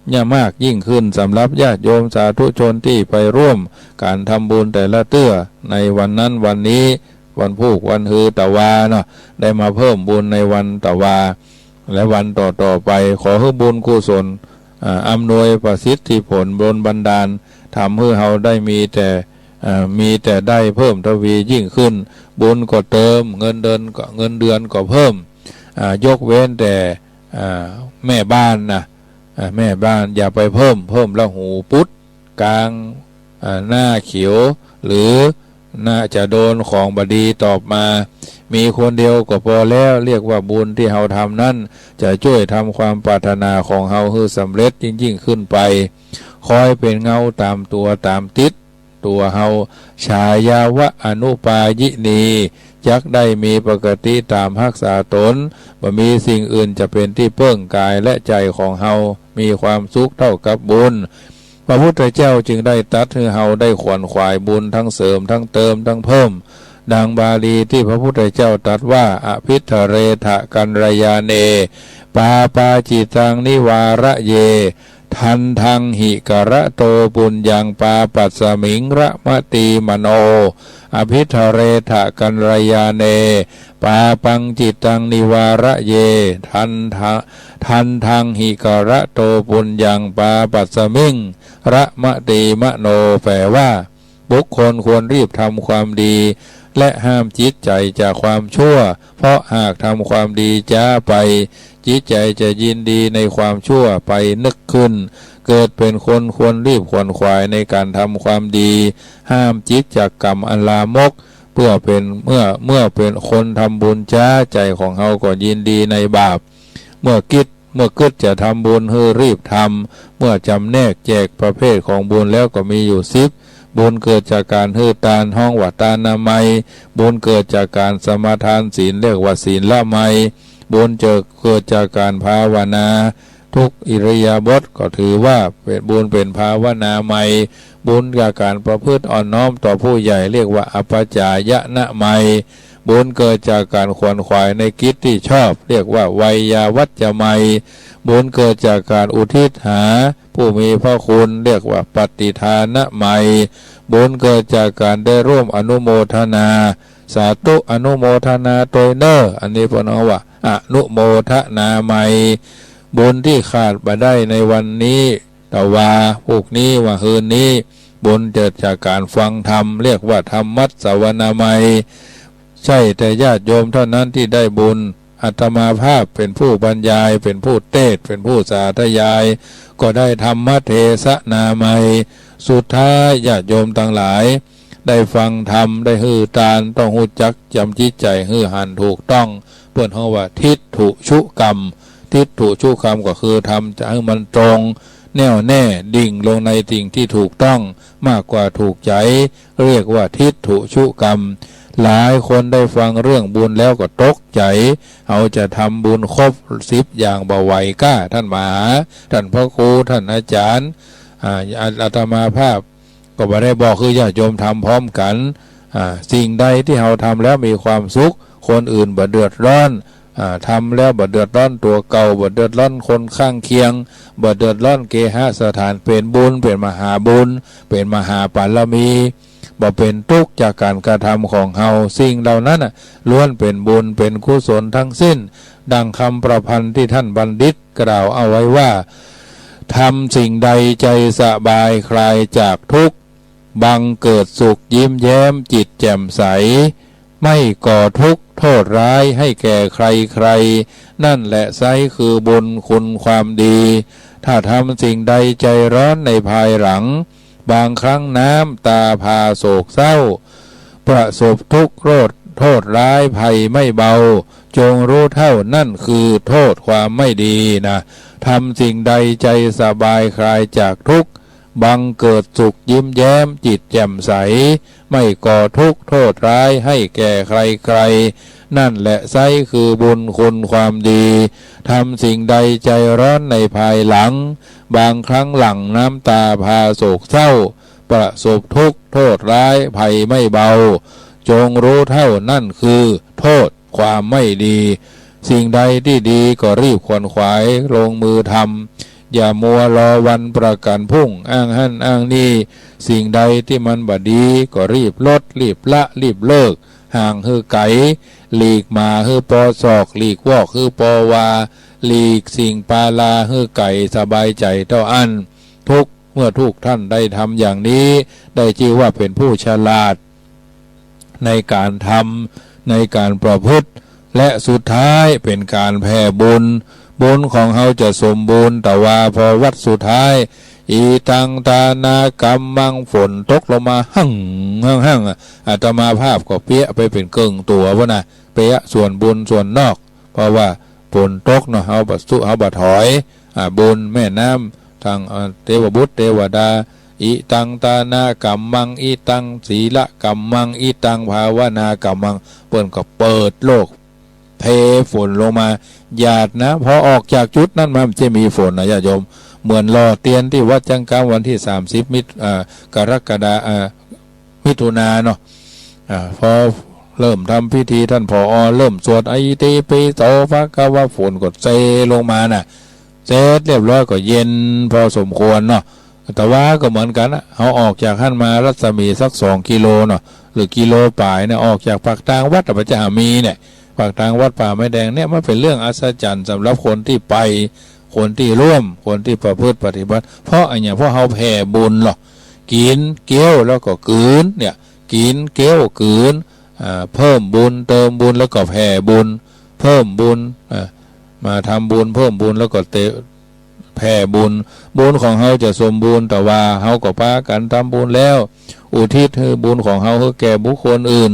เนี่ยมากยิ่งขึ้น สำหรับญาติโยมสาธุชนตี้ไปร่วมก๋านทำบุญแต่ละเตื้อ ในวันนั้นวันนี้ วันพูกวันฮือตะวาเนาะ ได้มาเพิ่มบุญในวันตะวา และวันต่อๆ ไป ขอหื้อบุญกุศล อ่า อำนวยประสิทธิผล ดลบันดาล ทำหื้อเฮาได้มีแต่ อ่า มีแต่ได้เพิ่มทวียิ่งขึ้น บุญก็เติม เงินเดือนก็ เงินเดือนก็เพิ่ม อ่า ยกเว้นแต่ อ่า แม่บ้านนะ อ่า แม่บ้านอย่าไปเพิ่ม เพิ่มแล้วหูปุ๊ด กาง อ่า หน้าเขียว หรือน่าจะโดนของบ่ดีตอบมา มีคนเดียวก็ปอแล้ว เรียกว่าบุญตี้เฮาทำนั้น จะจ้วยทำความปรารถนาของเฮาหื้อสำเร็จยิ่งๆ ขึ้นไป คอยเป๋นเงาต๋ามตั๋วต๋ามติดตั๋วเฮา ชายาวะอนุปายินี จักได้มีปกติต๋ามฮักษาตน บ่มีสิ่งอื่นจะเป๋นตี้เปิ้งกายและใจ๋ของเฮา มีความสุขเต้ากับบุญ พระพุทธเจ้าจึงได้ตรัสหื้อเฮาได้ขวนขวายบุญทั้งเสริมทั้งเติมทั้งเพิ่ม ดังบาลีตี้พระพุทธเจ้าตรัสว่า อภิทะเรทะกัลยาเณ ปาปังจิตังนิวาระเย ทันทังหิกะระโตปุญญังปาปัสสมิงระมะตีมโน อภิทะเรทะกัลยาเณ ปาปังจิตังนิวาระเย ทันทะ ทันทังหิกะระโตปุญญังปาปัสสมิงระมะตีมโน แปลว่า บุคคลควรรีบทำความดี และห้ามจิตใจ๋จากความชั่ว เพราะหากทำความดีจ๊าไป จิตใจ๋จะยินดีในความชั่วไปนึกขึ้น เกิดเป๋นคนควรรีบขวนขวายในก๋านทำความดี ห้ามจิตจากกรรมอันลามก เพื่อเป๋น เมื่อ เมื่อเป๋นคนทำบุญจ๊า ใจ๋ของเฮาก็ยินดีในบาป เมื่อกึ๊ด เมื่อกึ๊ดจะทำบุญหื้อรีบทำ เมื่อจำแนกแจกประเภทของบุญแล้วก็มีอยู่สิบ บุญเกิดจากก๋านหื้อตานฮ้องว่าตานามัย บุญเกิดจากก๋านสมาทานศีลเรียกว่าศีลมัย บุญเจิด เกิดจากก๋านภาวนา ทุกอิริยาบถก็ถือว่าเป๋นบุญเป๋นภาวนามัย บุญจากก๋านประพฤติอ่อนน้อมต่อผู้ใหญ่เรียกว่าอัปปจายนะมัย บุญเกิดจากก๋านขวนขวายในกิจตี้ชอบ เรียกว่าไวยาวัจจะไมย บุญเกิดจากก๋านอุทิศหาผู้มีพระคุณ เรียกว่าปัตติทานะไมย บุญเกิดจากก๋านได้ร่วมอนุโมทนา สาธุอนุโมทนาตวยเน่อ อันนี้เปิ้นฮ้องว่าอนุโมทนาไมย บุญตี้ขาดบ่ได้ในวันนี้ ตะวา ปู้กนี้ วาฮืนนี้ บุญเกิดจากก๋านฟังธรรม เรียกว่าธรรมมัสสวนาไมย ใจ้แต่ญาติโยมเต้านั้นตี้ได้บุญ อาตมาภาพเป๋นผู้บรรยาย เป๋นผู้เตสน์ เป๋นผู้สาธยาย ก็ได้ธรรมเทศนาไมย สุดท้ายญาติโยมตังหลาย ได้ฟังธรรม ได้หื้อตาน ต้องฮู้จักจำจิตใจ๋หื้อหันถูกต้อง เปิ้นฮ้องว่าทิฏฐุชุกรรม ทิฏฐุชุกรรมก็คือทำจะหื้อมันตรง แน่วแน่ ดิ่งลงในสิ่งตี้ถูกต้อง มากกว่าถูกใจ๋ เรียกว่าทิฏฐุชุกรรม หลายคนได้ฟังเรื่องบุญแล้วก็ตกใจ๋ เฮาจะทำบุญครบสิบอย่างบ่ไหวก้า ต้านมหา ต้านพระครู ต้านอาจ๋ารย์ อ่า อาตมาภาพ ก็บ่ได้บอกหื้อญาติโยมทำพร้อมกั๋น อ่า สิ่งใดตี้เฮาทำแล้วมีความสุข คนอื่นบ่เดือดร้อน อ่า ทำแล้วบ่เดือดร้อนตั๋วเก่า บ่เดือดร้อนคนข้างเคียง บ่เดือดร้อนเคหสถาน เป๋นบุญ เป๋นมหาบุญ เป๋นมหาบารมี บ่เป๋นตุ๊กข์จากก๋านกระทำของเฮา สิ่งเหล่านั้นน่ะ ล้วนเป๋นบุญ เป๋นกุศลทั้งสิ้น ดังคำประพันธ์ตี้ต้านบัณฑิตกล่าวเอาไว้ว่า ทำสิ่งใดใจสบายคลายจากทุกข์ บังเกิดสุขยิ้มแย้มจิตแจ่มใส ไม่ก่อทุกข์โทษร้ายให้แก่ใครๆ นั่นแหละไซร้คือบุญคุณความดี ถ้าทำสิ่งใดใจร้อนในภายหลัง บางครั้งน้ำตาพาโศกเศร้า ประสบทุกข์โทษ โทษร้ายภัยไม่เบา จงรู้เท่านั่นคือโทษความไม่ดีนะ ทำสิ่งใดใจสบายคลายจากทุกข์ บังเกิดสุขยิ้มแย้มจิตแจ่มใส ไม่ก่อทุกข์โทษร้ายให้แก่ใครๆ นั่นแหละไซร้คือบุญคุณความดี ทำสิ่งใดใจร้อนในภายหลัง บางครั้งหลั่งน้ำตาพาโศกเศร้า ประสบทุกข์โทษร้ายภัยไม่เบา จงรู้เท่านั่นคือโทษความไม่ดี สิ่งใดตี้ดีก็รีบขวนขวายลงมือทำ อย่ามัวรอวันประกั๋นพรุ่ง อ้างหั้นอ้างนี่ สิ่งใดตี้มันบ่ดีก็รีบลด รีบละ รีบเลิก ห่างหื้อไก๋ หลีกหมาหื้อปอศอก หลีกวอกหื้อปอวา หลีกสิ่งปาลาหื้อไก๋ สบายใจ๋เต้าอั้น ทุก เมื่อทุกท่านได้ทำอย่างนี้ ได้จื้อว่าเป๋นผู้ฉลาด ในก๋านทำ ในก๋านประพฤติ และสุดท้ายเป๋นก๋านแผ่บุญ บุญของเฮาจะสมบูรณ์ ตะวา พอวรรคสุดท้าย อิตังตานากัมมัง ฝนตกลงมา หั่ง หั่ง หั่ง อาตมาภาพก็เปียะไปเป๋นเกิ่งตั๋วพุ้นนะ เปียะส่วนบุญส่วนนอก เพราะว่าฝนตกเนาะ เฮาบ่สู้ เฮาบ่ถอย อ่า บุญแม่น้ำ ตัง อ่า เตวบุตรเตวดา อิตังตานากัมมัง อิตังศีลกัมมัง อิตังภาวนากัมมัง เปิ้นก็เปิดโลก เทฝนลงมา หยาดน้ำ พอออกจากจุดนั้นมา มันจะมีฝนนะญาติโยม เหมือนหล่อเตียนตี้วัดจังกำวันตี้สามสิบ มิถ- อ่า กรกฎา อ่า มิถุนาเนาะ อ่า พอเริ่มทำพิธี ต้าน ผอ เริ่มสวด อิติปิโส ภะคะวะ ฝนก็เซลงมาน่ะ เสร็จเรียบร้อยก็เย็นพอสมควรเนาะ ตะวาก็เหมือนกั๋นนะ เฮาออกจากหั้นมารัศมีสักสองกิโลเนาะ หรือกิโลป๋ายเนี่ย ออกจากปากตางวัดอะ ปัจจหามีเนี่ย ปากตางวัดป่าไม้แดงเนี่ย มันเป๋นเรื่องอัศจรรย์สำหรับคนตี้ไป คนตี้ร่วม คนตี้ประพฤติปฏิบัติ เพราะอะหยัง เพราะเฮาแผ่บุญเนาะ กิ๋นเกี้ยวแล้วก็กื๋นเนี่ย กิ๋นเกี้ยวกื๋น อ่า เพิ่มบุญ เติมบุญ แล้วก็แผ่บุญ เพิ่มบุญ อ่า มาทำบุญ เพิ่มบุญ แล้วก็เต- แผ่บุญ บุญของเฮาจะสมบูรณ์ ตะวา เฮาก็ปากั๋นทำบุญแล้ว อุทิศหื้อบุญของเฮาหื้อแก่บุคคลอื่น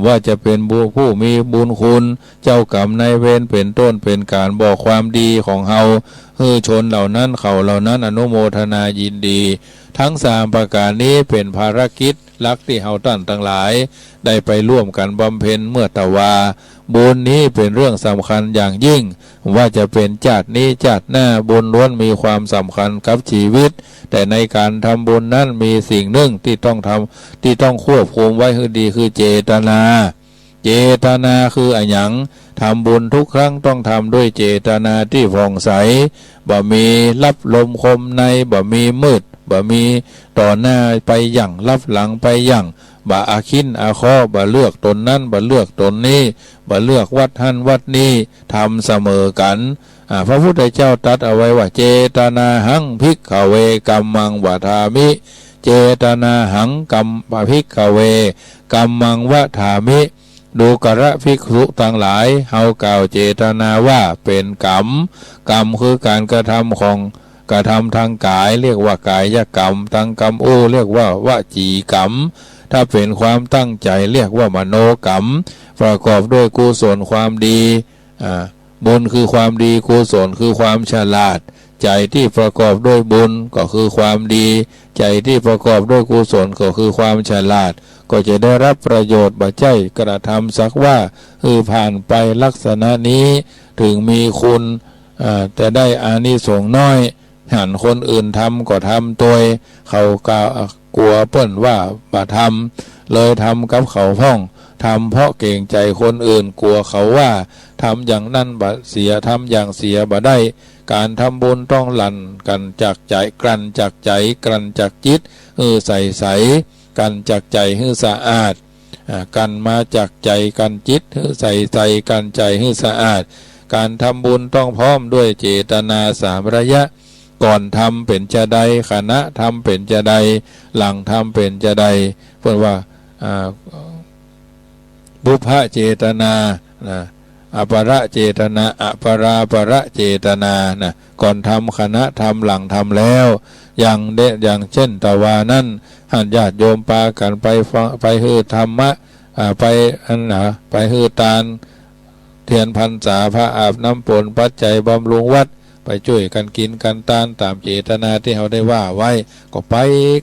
ว่าจะเป๋นบุ- ผู้มีบุญคุณ เจ้ากรรมนายเวรเป๋นต้น เป๋นก๋านบอกความดีของเฮา หื้อชนเหล่านั้น เขาเหล่านั้นอนุโมทนายินดี ทั้งสามประก๋านนี้เป๋นภารกิจหลักตี้เฮาต้านตังหลาย ได้ไปร่วมกั๋นบำเพ็ญ เมื่อตะวา บุญนี้เป๋นเรื่องสำคัญอย่างยิ่ง ว่าจะเป๋นจาตินี้จาติหน้า บุญล้วนมีความสำคัญกับชีวิต แต่ในก๋านทำบุญนั้นมีสิ่งนึ่งตี้ต้องทำ ตี้ต้องควบคุมไว้หื้อดี คือเจตนา เจตนาคืออะหยัง ทำบุญทุกครั้งต้องทำด้วยเจตนาตี้ผ่องใส บ่มีลับลมคมใน บ่มีมืด บ่มีต่อหน้าไปหยั่ง ลับหลังไปหยั่ง บ่อาฆินอาฆอ บ่เลือกต๋นนั้น บ่เลือกต๋นนี้ บ่เลือกวัดหั้นวัดนี้ ทำเสมอกั๋น อ่า พระพุทธเจ้าตรัสเอาไว้ว่า เจตนาหัง ภิกขเว กัมมัง วะทามิ เจตนาหัง กัม ภิกขเว กัมมัง วะทามิ ดูกราภิกษุตังหลาย เฮากล่าวเจตนาว่าเป๋นกรรม กรรมคือก๋านกระทำของ กระทำตางก๋าย เรียกว่ากายกรรม ตางกำอู้ เรียกว่าวจีกรรม ถ้าเป๋นความตั้งใจ๋ เรียกว่ามโนกรรม ประกอบด้วยกุศลความดี อ่า บุญคือความดี กุศลคือความฉลาด ใจ๋ตี้ประกอบด้วยบุญก็คือความดี ใจ๋ตี้ประกอบด้วยกุศลก็คือความฉลาด ก็จะได้รับประโยชน์ บ่ใจ้กระทำสักว่า เออ ผ่านไป ลักษณะนี้ ถึงมีคุณ อ่า แต่ได้อานิสงส์น้อย หันคนอื่นทำก็ทำตวย เขาก็กั๋วเปิ้นว่าบ่ทำ เลยทำกับเขาพ่อง ทำเพราะเก๋งใจ๋คนอื่น กั๋วเขาว่า ทำอย่างนั้นบ่เสีย ทำอย่างเสียบ่ได้ ก๋านทำบุญต้องหลั่นกลั่นจากใจ๋ กลั่นจากใจ๋ กลั่นจากจิตหื้อใสใส กลั่นจากใจ๋หื้อสะอาด อ่า กลั่นมาจากใจ๋ กลั่นจิตหื้อใสใส กลั่นใจ๋หื้อสะอาด ก๋านทำบุญต้องพร้อมด้วยเจตนาสามระยะ ก่อนทำเป๋นจาใด ขณะทำเป๋นจาใด หลังทำเป๋นจาใด เปิ้นว่า อ่า ปุพพเจตนา นะ อัปปรเจตนา อัปปราปรเจตนา นะ ก่อนทำ ขณะทำ หลังทำแล้ว อย่างเด อย่างเช่นตะวานั้น หั้นญาติโยมปากั๋นไปฟัง ไปหื้อธรรมะ อ่า ไปอันนะ ไปหื้อตาน เตียนพรรษา ผ้าอาบน้ำฝน ปัจจัยบำรุงวัด ไปจ้วยกั๋นกิ๋นกั๋นตาน ต๋ามเจตนาตี้เฮาได้ว่าไว้ ก็ไป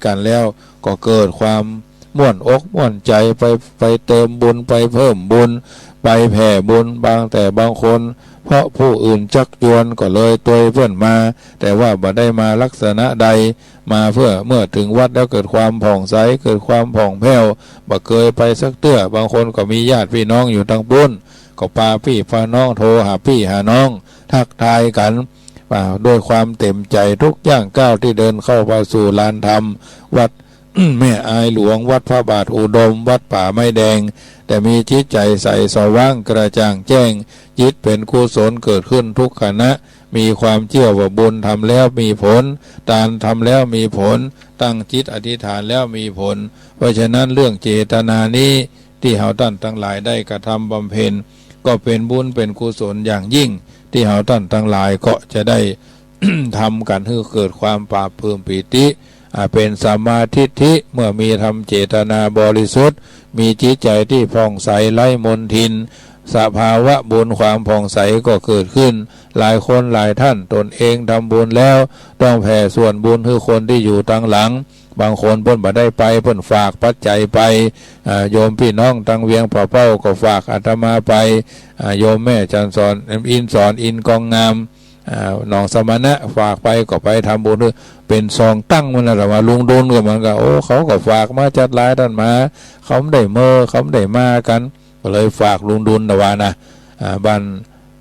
กั๋นแล้ว ก็เกิดความม่วนอกม่วนใจ๋ ไป ไปเติมบุญ ไปเพิ่มบุญ ไปแผ่บุญ บางแต่บางคน เพราะผู้อื่นจักจวนก็เลยตวยเปิ้นมา แต่ว่าบ่ได้มาลักษณะใด มาเพื่อเมื่อถึงวัดแล้วเกิดความผ่องใส เกิดความผ่องแผ้ว บ่เกยไปสักเตื้อ บางคนก็มีญาติพี่น้องอยู่ตางปู๊น ก็ปาปี้ปาน้อง โทรหาปี้หาน้อง ทักทายกั๋น อ่า ด้วยความเต็มใจ๋ทุกย่างก้าวตี้เดินเข้ามาสู่ลานธรรม วัดแม่อายหลวง วัดพระบาทอุดม วัดป่าไม้แดง แต่มีจิตใจ๋ใสสว่างกระจ่างแจ้ง จิตเป๋นกุศลเกิดขึ้นทุกขณะ มีความเจื้อว่าบุญทำแล้วมีผล ตานทำแล้วมีผล ตั้งจิตอธิษฐานแล้วมีผล เพราะฉะนั้นเรื่องเจตนานี้ ตี้เฮาต้านตังหลายได้กระทำบำเพ็ญ ก็เป๋นบุญเป๋นกุศลอย่างยิ่ง ตี้เฮาต้านตังหลายก็จะได้ ทำกั๋นหื้อเกิดความปราบปลื้มปีติ อ่า เป๋นสัมมาทิฏฐิ เมื่อมีธรรมเจตนาบริสุทธิ์ มีจิตใจ๋ตี้ผ่องใสไร้มลทิน สภาวะบุญความผ่องใสก็เกิดขึ้น หลายคนหลายท่านตนเองทำบุญแล้ว ต้องแผ่ส่วนบุญหื้อคนตี้อยู่ตางหลัง บางคนเปิ้นบ่ได้ไป เปิ้นฝากปัจจัยไป อ่า โยมปี้น้องตางเวียงป่าเป้าก็ฝากอาตมาไป อ่า โยมแม่จันทร์สอน อินทร์สอน อินทร์กองงาม อ่า หนองสมณะ ฝากไปก็ไปทำบุญหื้อ เป๋นสองตั้งมันนะ แต่ว่าลุงดุลก็เหมือนกั๋น โอ้ เขาก็ฝากมาจัดหลายต้านมา เขาบ่ได้เมอ เขาบ่ได้มากั๋น ก็เลยฝากลุงดุลตะวานะ อ่า บ้าน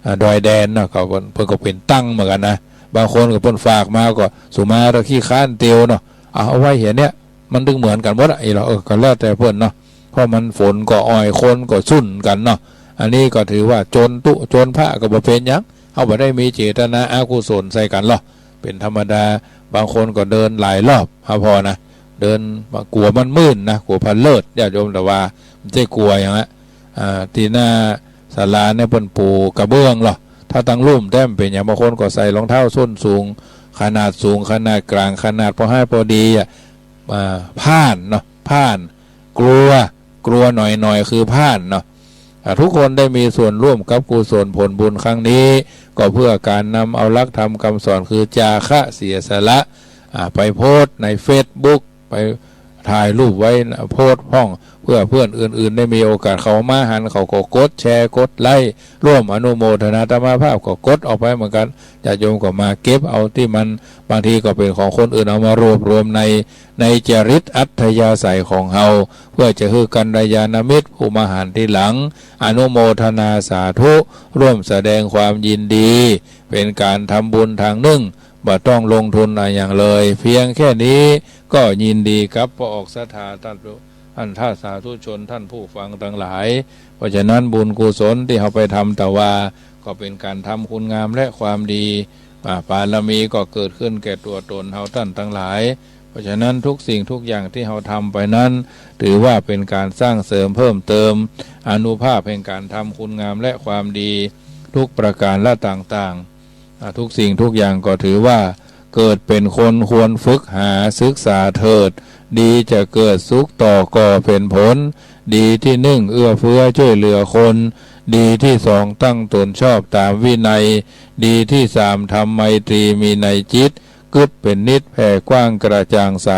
อ่า ดอยแดนเนาะ เขาก็ เปิ้นก็เป๋นตั้งเหมือนกั๋นนะ บางคนก็เปิ้นฝากมาก็ สุมาตะขี้ค้านเตียวเนาะ เอา เอาไว้เหียเนี้ย มันตึงเหมือนกั๋นหมดอะ อีหลอ เออ ก็แล้วแต่เปิ้นเนาะ เพราะมันฝนก็อ่อย คนก็สุ้นกั๋นเนาะ อันนี้ก็ถือว่าจนตุ๊ จนพระก็บ่เป๋นหยัง เฮาบ่ได้มีเจตนาอกุศลใส่กั๋นหรอก เป๋นธรรมดา บางคนก็เดินหลายรอบ หาพอนะ เดิน กั๋วมันมืดนะ กั๋วพะเลิด ญาติโยม แต่ว่าบ่ใจ้กั๋วหยังอะ อ่า ตี้หน้าศาลาเนี่ยเปิ้นปูกระเบื้องหรอ ถ้าตังลุ่มแต๊บ่เป๋นหยัง บางคนก็ใส่รองเท้าส้นสูง ขนาดสูง ขนาดก๋าง ขนาดพอฮ้ายพอดีอะ อ่า พ่านเนาะ พ่าน กลัว กลัวหน่อยๆ คือพ่านเนาะ อ่า ทุกคนได้มีส่วนร่วมกับกุศลผลบุญครั้งนี้ ก็เพื่อก๋านนำเอาหลักธรรมคำสอนคือจาคะ เสียสละ อ่า ไปโพสต์ในเฟซบุ๊ก ไปถ่ายรูปไว้โพสต์พ่อง โพ พื่อเปื้อนอื่นๆ ได้มีโอกาส เขามาหันเขาก็กดแชร์ กดไลก์ ร่วมอนุโมทนา อาตมาภาพก็กดออกไปเหมือนกั๋น ญาติโยมก็มาเก็บเอาตี้มัน บางทีก็เป๋นของคนอื่นเอามารวบรวมใน ในจริตอัธยาศัยของเฮา เพื่อจะหื้อกัลยาณมิตรผู้มาหันทีหลัง อนุโมทนาสาธุ ร่วมแสดงความยินดี เป๋นก๋านทำบุญตางนึ่ง บ่ต้องลงทุนอะหยังเลย เพียงแค่นี้ก็ยินดีกับปออกศรัทธาต้าน อันท่านสาธุชนท่านผู้ฟังตังหลาย เพราะฉะนั้นบุญกุศลตี้เฮาไปทำตะวา ก็เป๋นก๋านทำคุณงามและความดี อ่า บารมีก็เกิดขึ้นแก่ตั๋วตนเฮาต้านตังหลาย เพราะฉะนั้นทุกสิ่งทุกอย่างตี้เฮาทำไปนั้น ถือว่าเป๋นก๋านสร้างเสริมเพิ่มเติม อานุภาพแห่งก๋านทำคุณงามและความดี ทุกประก๋านละต่างๆ อ่า ทุกสิ่งทุกอย่างก็ถือว่า เกิดเป๋นคนควรฝึกหาศึกษาเถิด ดีจะเกิด สุขต่อก่อเป๋นผล ดีตี้นึ่ง เอื้อเฟื้อจ้วยเหลือคน ดีตี้สอง ตั้งตนชอบต๋ามวินัย ดีตี้สาม ทำไมตรีมีในจิต กึ๊ดเป๋นนิจ แผ่กว้างกระจ่างใส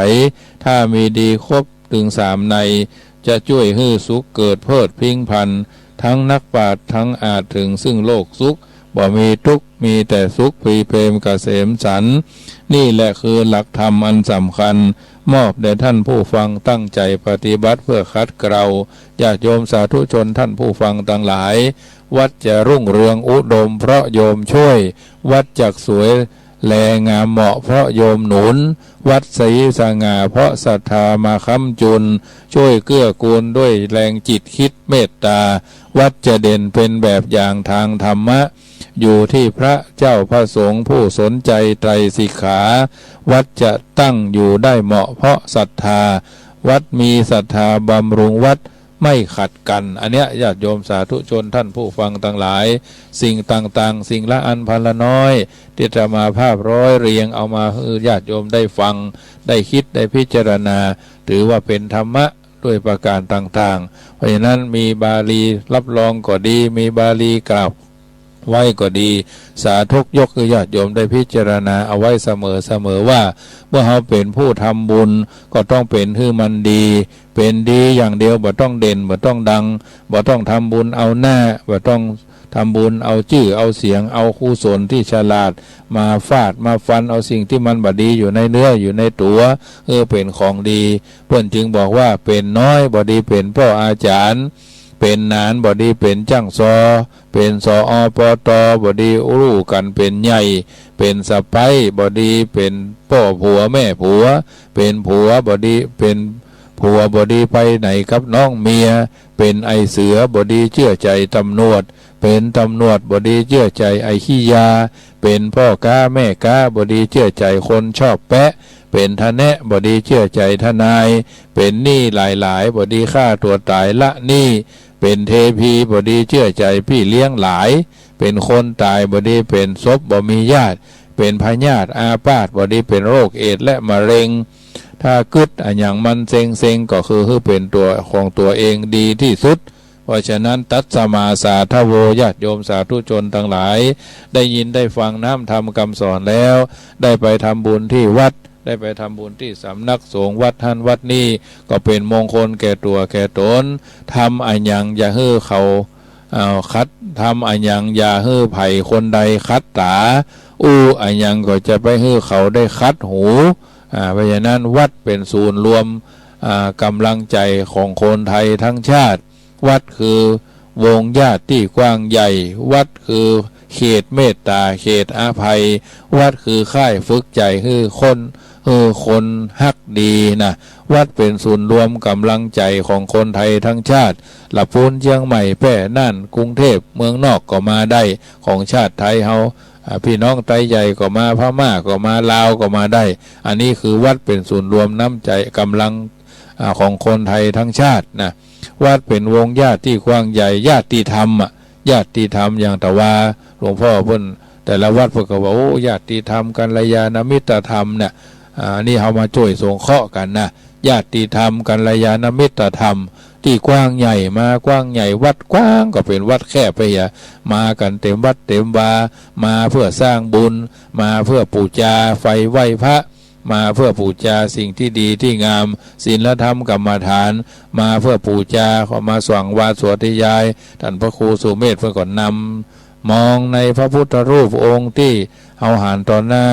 ถ้ามีดีครบ เถิงสามใน จะจ้วยหื้อสุขเกิดเพลิดเพลิน ทั้งนักปราชญ์ ทั้งอาจเถิงซึ่งโลกสุข บ่มีตุ๊กข์ มีแต่สุข พลีเปรมเกษมสันต์ นี่แหละคือหลักธรรมอันสำคัญ มอบแด่ท่านผู้ฟังตั้งใจ๋ปฏิบัติเพื่อขัดเกลา ญาติโยมสาธุชนท่านผู้ฟังตังหลาย วัดจะรุ่งเรืองอุดมเพราะโยมช่วย วัดจักสวย แลงามเหมาะเพราะโยมหนุน วัดใสสง่าเพราะศรัทธามาค้ำจุน จ้วยเกื้อกูลด้วยแรงจิตคิดเมตตา วัดจะเด่นเป๋นแบบอย่างตางธรรมะ อยู่ตี้พระเจ้าพระสงฆ์ผู้สนใจ๋ไตรสิกขา วัดจะตั้งอยู่ได้เหมาะเพราะศรัทธา วัดมีศรัทธาบำรุงวัด ไม่ขัดกัน อันเนี้ยญาติโยมสาธุชนท่านผู้ฟังตังหลาย สิ่งต่างๆ สิ่งละอันพันละน้อย ตี้อาตมาภาพร้อยเรียงเอามาหื้อญาติโยมได้ฟัง ได้คิด ได้พิจารณา ถือว่าเป๋นธรรมะด้วยประก๋านต่างๆ เพราะฉะนั้นมีบาลีรับรองก็ดี มีบาลีกล่าว ไว้ก็ดี สาธกยกหื้อญาติโยมได้พิจารณาเอาไว้เสมอๆ ว่า เมื่อเฮาเป๋นผู้ทำบุญ ก็ต้องเป๋นหื้อมันดี เป๋นดีอย่างเดียว บ่ต้องเด่น บ่ต้องดัง บ่ต้องทำบุญเอาหน้า บ่ต้องทำบุญเอาจื้อ เอาเสียง เอากุศลตี้ฉลาด มาฟาด มาฟัน เอาสิ่งตี้มันบ่ดีอยู่ในเนื้อ อยู่ในตั๋ว หื้อเป๋นของดี เปิ้นจึงบอกว่า เป๋นน้อยบ่ดีเป๋นป้ออาจ๋ารย์ เป๋นหนานบ่ดีเป๋นจ้างซอ เป๋น สอ ปต บ่ดีอู้กั๋นเป๋นใหญ่ เป๋นสะใป๊บ่ดีเป๋นป้อผัวแม่ผัว เป๋นผัวบ่ดี เป๋นผัวบ่ดีไปไหนกับน้องเมีย เป๋นไอ้เสือบ่ดีเจื้อใจ๋ต๋ำรวจ เป๋นต๋ำรวจบ่ดีเจื้อใจ๋ไอ้ขี้ยา เป๋นป้อก๊าแม่ก๊าบ่ดีเจื้อใจ๋คนชอบแป๊ะ เป๋นทะแนะบ่ดีเจื้อใจ๋ทนาย เป๋นหนี้หลายๆ บ่ดีฆ่าตั๋วต๋ายละหนี้ เป๋นเทพีบ่ดีเจื้อใจ๋ปี้เลี้ยงหลาย เป๋นคนต๋ายบ่ดีเป๋นศพบ่มีญาติ เป๋นพยาธิอาพาธบ่ดีเป๋นโรคเอดส์และมะเร็ง ถ้ากึ๊ดอะหยังมันเซ็งๆ ก็คือหื้อเป๋นตั๋วของตั๋วเองดีตี้สุด เพราะฉะนั้น ตัสมาสาธโว ญาติโยมสาธุชนตังหลาย ได้ยินได้ฟังน้ำธรรมกำสอนแล้ว ได้ไปทำบุญตี้วัด ได้ไปทำบุญตี้สำนักสงฆ์วัดหั้นวัดนี้ ก็เป๋นมงคลแก่ตั๋วแก่ต๋น ทำอะหยังอย่าหื้อเขา เอ่อ ขัด ทำอะหยังอย่าหื้อใผคนใดขัดต๋า อู้อะหยังก็จะไปหื้อเขาได้ขัดหู อ่า เพราะฉะนั้นวัดเป๋นศูนย์รวม อ่า ก๋ำลังใจ๋ของคนไทยตึงชาติ วัดคือวงญาติตี้กว้างใหญ่ วัดคือเขตเมตต๋า เขตอภัย วัดคือค่ายฝึกใจ๋หื้อคน หื้อคนฮักดีนะ วัดเป๋นศูนย์รวมก๋ำลังใจ๋ของคนไทยตึงชาติ ละปู๊นเจียงใหม่ แป้ น่าน กรุงเทพฯ เมืองนอกก็มาได้ ของชาติไทยเฮา อ่า ปี้น้องไตใหญ่ก็มา พม่าก็มา ลาวก็มาได้ อันนี้คือวัดเป๋นศูนย์รวมน้ำใจ๋ก๋ำลัง อ่า ของคนไทยตึงชาตินะ วัดเป๋นวงญาติตี้กว้างใหญ่ ญาติธรรมอะ ญาติธรรมอย่างตะวา หลวงพ่อเปิ้น แต่ละวัดเปิ้นก็ว่า โอ้ ญาติธรรม กัลยาณมิตรธรรมเนี่ย อ่า อันนี้เฮามาจ้วยสงเคราะห์กั๋นนะ ญาติธรรม กัลยาณมิตรธรรม ตี้กว้างใหญ่มา กว้างใหญ่ วัดกว้างก็เป๋นวัดแคบไปเหีย มากั๋นเต็มวัดเต็มวา มาเพื่อสร้างบุญ มาเพื่อปู๋จา ไฟไหว้พระ มาเพื่อปู๋จาสิ่งตี้ดีตี้งาม ศีลธรรมกรรมฐาน มาเพื่อปู๋จา ก็มาสว่างวาสวัสดียาย ต้านพระครูสุเมธเปิ้นก็นำ มองในพระพุทธรูปองค์ตี้เฮาหันต่อหน้า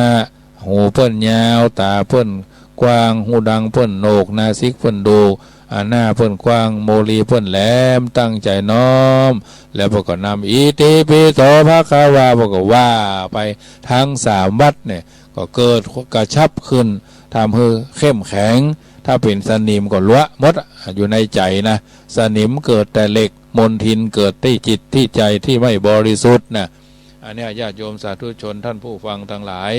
หูเปิ้นยาว ต๋าเปิ้นกว้าง ฮูดังเปิ้นโหนก นาสิกเปิ้นโด่ง อ่า หน้าเปิ้นกว้าง โมลีเปิ้นแหลม ตั้งใจ๋น้อม แล้วเปิ้นก็นำ อิติปิโสภะคะวา เปิ้นก็ว่าไป ตึงสามวัตรเนี่ย ก็เกิดกระชับขึ้น ทำหื้อเข้มแข็ง ถ้าเป๋นสนิมก็ละหมด อยู่ในใจ๋นะ สนิมเกิดแต่เหล็ก มลทินเกิดตี้จิตตี้ใจ๋ตี้ไม่บริสุทธิ์นะ อันเนี้ยญาติโยมสาธุชนท่านผู้ฟังตังหลาย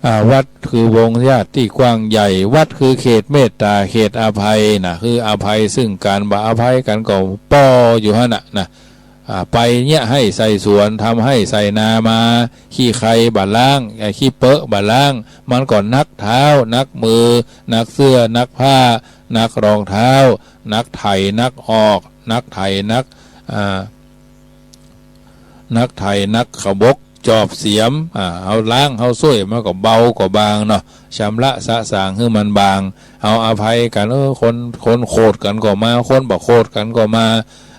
อ่า วัดคือวงญาติตี้กว้างใหญ่ วัดคือเขตเมตต๋า เขตอภัยนะ คืออภัยซึ่งกั๋น บ่อภัยกั๋นก็ป้ออยู่หั้นน่ะนะ อ่า ไปเยียะไฮ่ใส่สวน ทำไฮ่ใส่นามา ขี้ใคบ่ล้าง อ่า ขี้เปอะบ่ล้าง มันก็หนักเท้า หนักมือ หนักเสื้อ หนักผ้า หนักรองเท้า หนักไถ่ หนักออก หนักไถ่ หนัก อ่า หนักไถ่ หนักขบก จอบเสียม อ่า เฮาล้าง เฮาส้วย มันก็เบากว่าบางเนาะ ชำระสะสางหื้อมันบาง เฮาอภัยกั๋น เออ คน คนโขดกั๋นก็มา คนบ่โขดกั๋นก็มา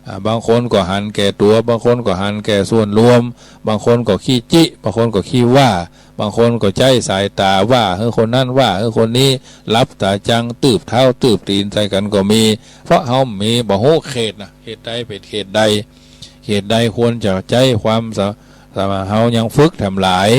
อ่า บางคนก็หันแก่ตั๋ว บางคนก็หันแก่ส่วนรวม บางคนก็ขี้จิ บางคนก็ขี้ว่า บางคนก็ใจ๊สายต๋าว่า เออ คนนั้นว่า เออ คนนี้ หลับต๋าจัง ตืบเท้า ตืบตี๋นใส่กั๋นก็มี เพราะเฮามี บ่ฮู้เขตนะ เขตใดเป๋นเขตใด เขตใดควรจะใจ๊ความสะ สะ เฮายังฝึกแถมหลาย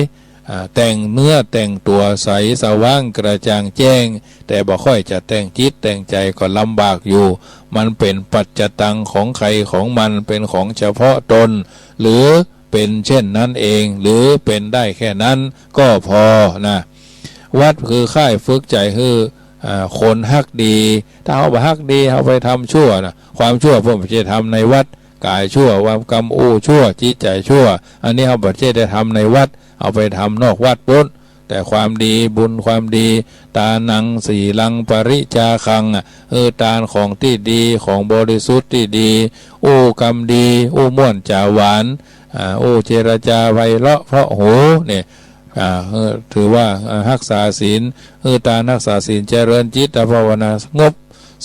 อ่า แต่งเนื้อแต่งตั๋วใสสว่างกระจ่างแจ้ง แต่บ่ค่อยจะแต่งจิตแต่งใจ๋ก็ลำบากอยู่ มันเป๋นปัจจตังของใครของมัน เป๋นของเฉพาะตน หรือเป๋นเช่นนั้นเอง หรือเป๋นได้แค่นั้นก็พอนะ วัดคือค่ายฝึกใจ๋หื้อ อ่า คนฮักดี ถ้าเฮาบ่ฮักดี เฮาไปทำชั่วนะ ความชั่วเปิ้นบ่ใจ้ทำในวัด ก๋ายชั่ว วาจากัมอู้ชั่ว จิตใจ๋ชั่ว อันนี้เฮาบ่ใจ้ได้ทำในวัด เอาไปทำนอกวัดปู๊น แต่ความดี บุญความดี ตานัง สีลัง ปริจาคัง อ่ะ เออ ตานของตี้ดี ของบริสุทธิ์ตี้ดี อู้กำดี อู้ม่วนจ๋าหวาน อ่า อู้เจรจาไพเราะเพราะหู เนี่ย อ่า เออ ถือว่า อ่า ฮักษาศีล เออ ตานฮักษาศีล เจริญจิตภาวนา สงบ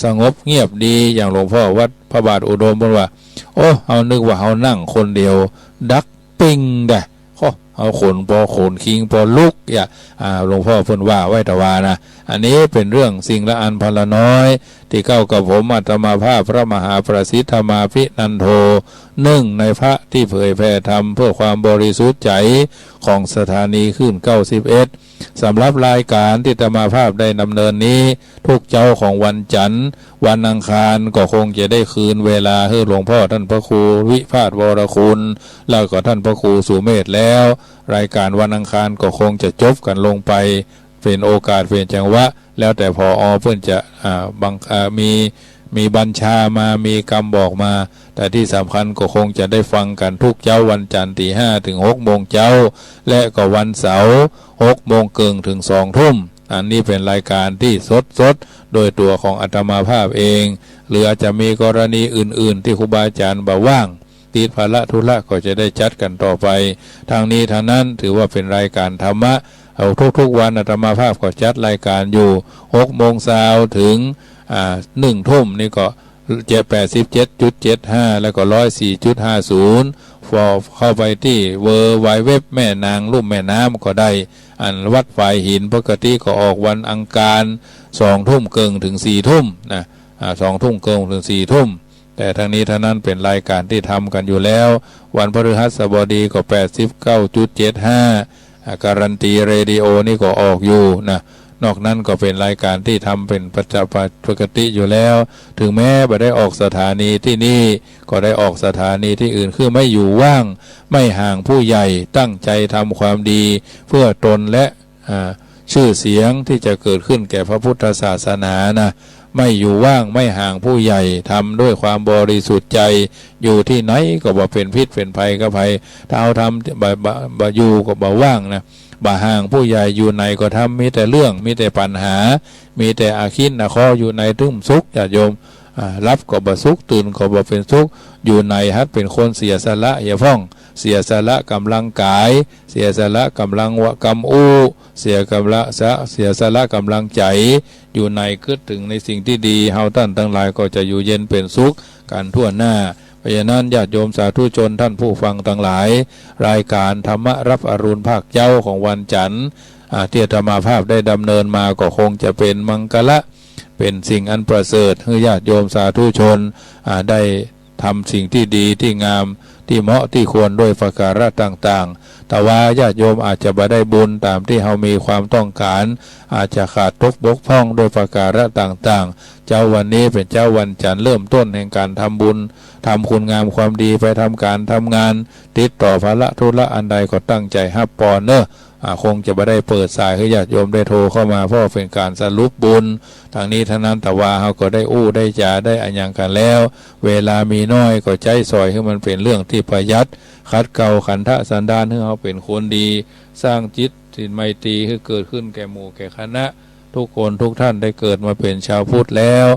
สงบเงียบดี อย่างหลวงพ่อวัดพระบาทอุดมเปิ้นว่า โอ้ เฮานึกว่าเฮานั่งคนเดียว ดักปิ้งได้ โอ้ เฮาขนปอขนคิงปอลุก อย่า อ่า หลวงพ่อเปิ้นว่าไว้ตะวานะ อันนี้เป๋นเรื่องสิ่งละอันพันละน้อย ตี้เก้ากับผมอาตมาภาพพระมหาประสิทธิ์ธรรมาภินันโท นึ่งในพระตี้เผยแผ่ธรรมเพื่อความบริสุทธิ์ใจ๋ของสถานีคลื่นเก้าสิบเอ็ด สำหรับรายก๋านตี้อาตมาภาพได้ดำเนินนี้ ทุกเจ๊าของวันจันทร์ วันอังคารก็คงจะได้คืนเวลาหื้อหลวงพ่อต้านพระครูวิภาส วรคุณ แล้วก็ต้านพระครูสุเมธแล้ว รายก๋านวันอังคารก็คงจะจบกั๋นลงไป เป๋นโอกาสเป๋นจังหวะ แล้วแต่ ผอ. เปิ้นจะ อ่า บัง อ่า มี มีบัญชามา มีกำบอกมา แต่ตี้สำคัญก็คงจะได้ฟังกั๋นทุกเจ๊าวันจันทร์ ตี๋ห้าเถิงหกโมงเจ๊า และก็วันเสาร์ หกโมงเกิ่งเถิงสองทุ่ม อันนี้เป๋นรายก๋านตี้สดๆ โดยตั๋วของอาตมาภาพเอง หรืออาจจะมีกรณีอื่นๆ ตี้ครูบาอาจ๋ารย์บ่ว่าง ติดภาระธุระก็จะได้จัดกั๋นต่อไป ทั้งนี้ทั้งนั้นถือว่าเป๋นรายก๋านธรรมะ เอาทุกๆ วันอาตมาภาพก็จัดรายก๋านอยู่ หกโมงเช้าเถิง อ่า หนึ่งทุ่มนี่ก็ เจ็ด แปดสิบเจ็ดจุดเจ็ดห้า แล้วก็ ร้อยสี่จุดห้าศูนย์ พอเข้าไปตี้ ดับเบิลยู ดับเบิลยู ดับเบิลยู แม่นางลุ่มแม่น้ำก็ได้ อันวัดฝายหินปกติก็ออกวันอังคาร สองทุ่มเกิ่งเถิงสี่ทุ่มนะ อ่า สองทุ่มเกิ่งเถิงสี่ทุ่ม แต่ทั้งนี้ทั้งนั้นเป๋นรายก๋านตี้ทำกั๋นอยู่แล้ว วันพฤหัสบดีก็ แปดสิบเก้าจุดเจ็ดห้า อ่า การันตีเรดิโอนี่ก็ออกอยู่นะ นอกนั้นก็เป๋นรายก๋านตี้ทำเป๋นประจำปกติอยู่แล้ว เถิงแม้บ่ได้ออกสถานีตี้นี่ ก็ได้ออกสถานีตี้อื่น คือไม่อยู่ว่าง ไม่ห่างผู้ใหญ่ ตั้งใจ๋ทำความดี เพื่อตนและ อ่า ชื่อเสียงตี้จะเกิดขึ้นแก่พระพุทธศาสนานะ ไม่อยู่ว่าง ไม่ห่างผู้ใหญ่ ทำด้วยความบริสุทธิ์ใจ๋ อยู่ตี้ไหนก็บ่เป๋นพิษเป๋นภัยกับใผ ถ้าเฮาทำ บ่ บ่ บ่อยู่ก็บ่ว่างนะ บ่ห่างผู้ใหญ่ อยู่ไหนก็ทำ มีแต่เรื่อง มีแต่ปัญหา มีแต่อาฆินอาฆอ อยู่ไหนตึงบ่สุข ญาติโยม อ่า หลับก็บ่สุข ตื่นก็บ่เป๋นสุข อยู่ไหนหัดเป๋นคนเสียสละเหียพ่อง เสียสละก๋ำลังก๋าย เสียสละก๋ำลังวาจากัมอู้ เสียกำละสะ เสียสละกำลังใจ๋อยู่ในกึ๊ดเถิงในสิ่งตี้ดี เฮาต้านตังหลายก็จะอยู่เย็นเป๋นสุขกั๋นทั่วหน้า เพราะฉะนั้นญาติโยมสาธุชนต้านผู้ฟังตังหลาย รายก๋านธรรมะฮับอรุณภาคเจ๊าของวันจั๋นทร์ อ่า ตี้อาตมาภาพได้ดำเนินมาก็คงจะเป๋นมังคละ เป๋นสิ่งอันประเสริฐ หื้อญาติโยมสาธุชน อ่า ได้ทำสิ่งตี้ดีตี้งาม ตี้เหมาะตี้ควรด้วยประก๋าระต่างๆ แต่ว่าญาติโยมอาจจะบ่ได้บุญต๋ามตี้เฮามีความต้องก๋าน อาจจะขาดตกบกพร่องด้วยประก๋าระต่างๆ เจ๊าวันนี้เป๋นเจ๊าวันจั๋นทร์ เริ่มต้นแห่งก๋านทำบุญ ทำคุณงามความดี ไปทำก๋านทำงาน ติดต่อภาระธุระอันใดก็ตั้งใจ๋ฮับปอนเนาะ อ่า คงจะบ่ได้เปิดสายหื้อญาติโยมได้โทรเข้ามา เพราะเป๋นก๋านสรุปบุญ ตังนี้ตังนั้น แต่ว่าเฮาก็ได้อู้ได้จ๋าได้อะหยังกั๋นแล้ว เวลามีน้อยก็ใจ๊สอยหื้อมันเป๋นเรื่องตี้ประหยัด ขัดเกลาขันธะสันดานหื้อเฮาเป๋นคนดี สร้างจิตศีลไมตรีหื้อเกิดขึ้นแก่หมู่แก่คณะ ทุกคนทุกท่านได้เกิดมาเป๋นชาวพุทธแล้ว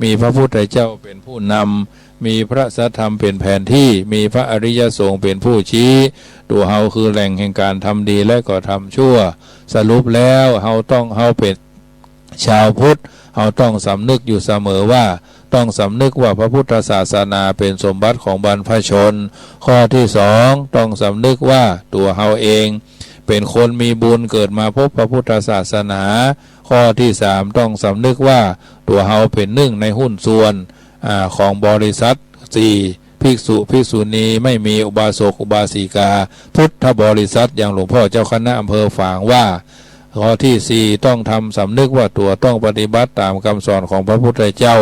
มีพระพุทธเจ้าเป๋นผู้นำ มีพระสัทธรรมเป๋นแผนที่ มีพระอริยสงฆ์เป๋นผู้ชี้ ตั๋วเฮาคือแหล่งแห่งก๋านทำดีและก็ทำชั่ว สรุปแล้วเฮาต้อง เฮาเป๋นชาวพุทธ เฮาต้องสำนึกอยู่เสมอว่า ต้องสำนึกว่าพระพุทธศาสนาเป๋นสมบัติของบรรพชน ข้อตี้สอง ต้องสำนึกว่าตั๋วเฮาเองเป๋นคนมีบุญเกิดมาพบพระพุทธศาสนา ข้อตี้สาม ต้องสำนึกว่าตั๋วเฮาเป๋นนึ่งในหุ้นส่วน อ่า ของบริษัท สี่ ภิกษุภิกษุณีไม่มีอุบาสกอุบาสิกา พุทธบริษัท อย่างหลวงพ่อเจ้าคณะอำเภอฝางว่า ข้อตี้สี่ ต้องทำสำนึกว่าตั๋วต้องปฏิบัติต๋ามกำสอนของพระพุทธเจ้า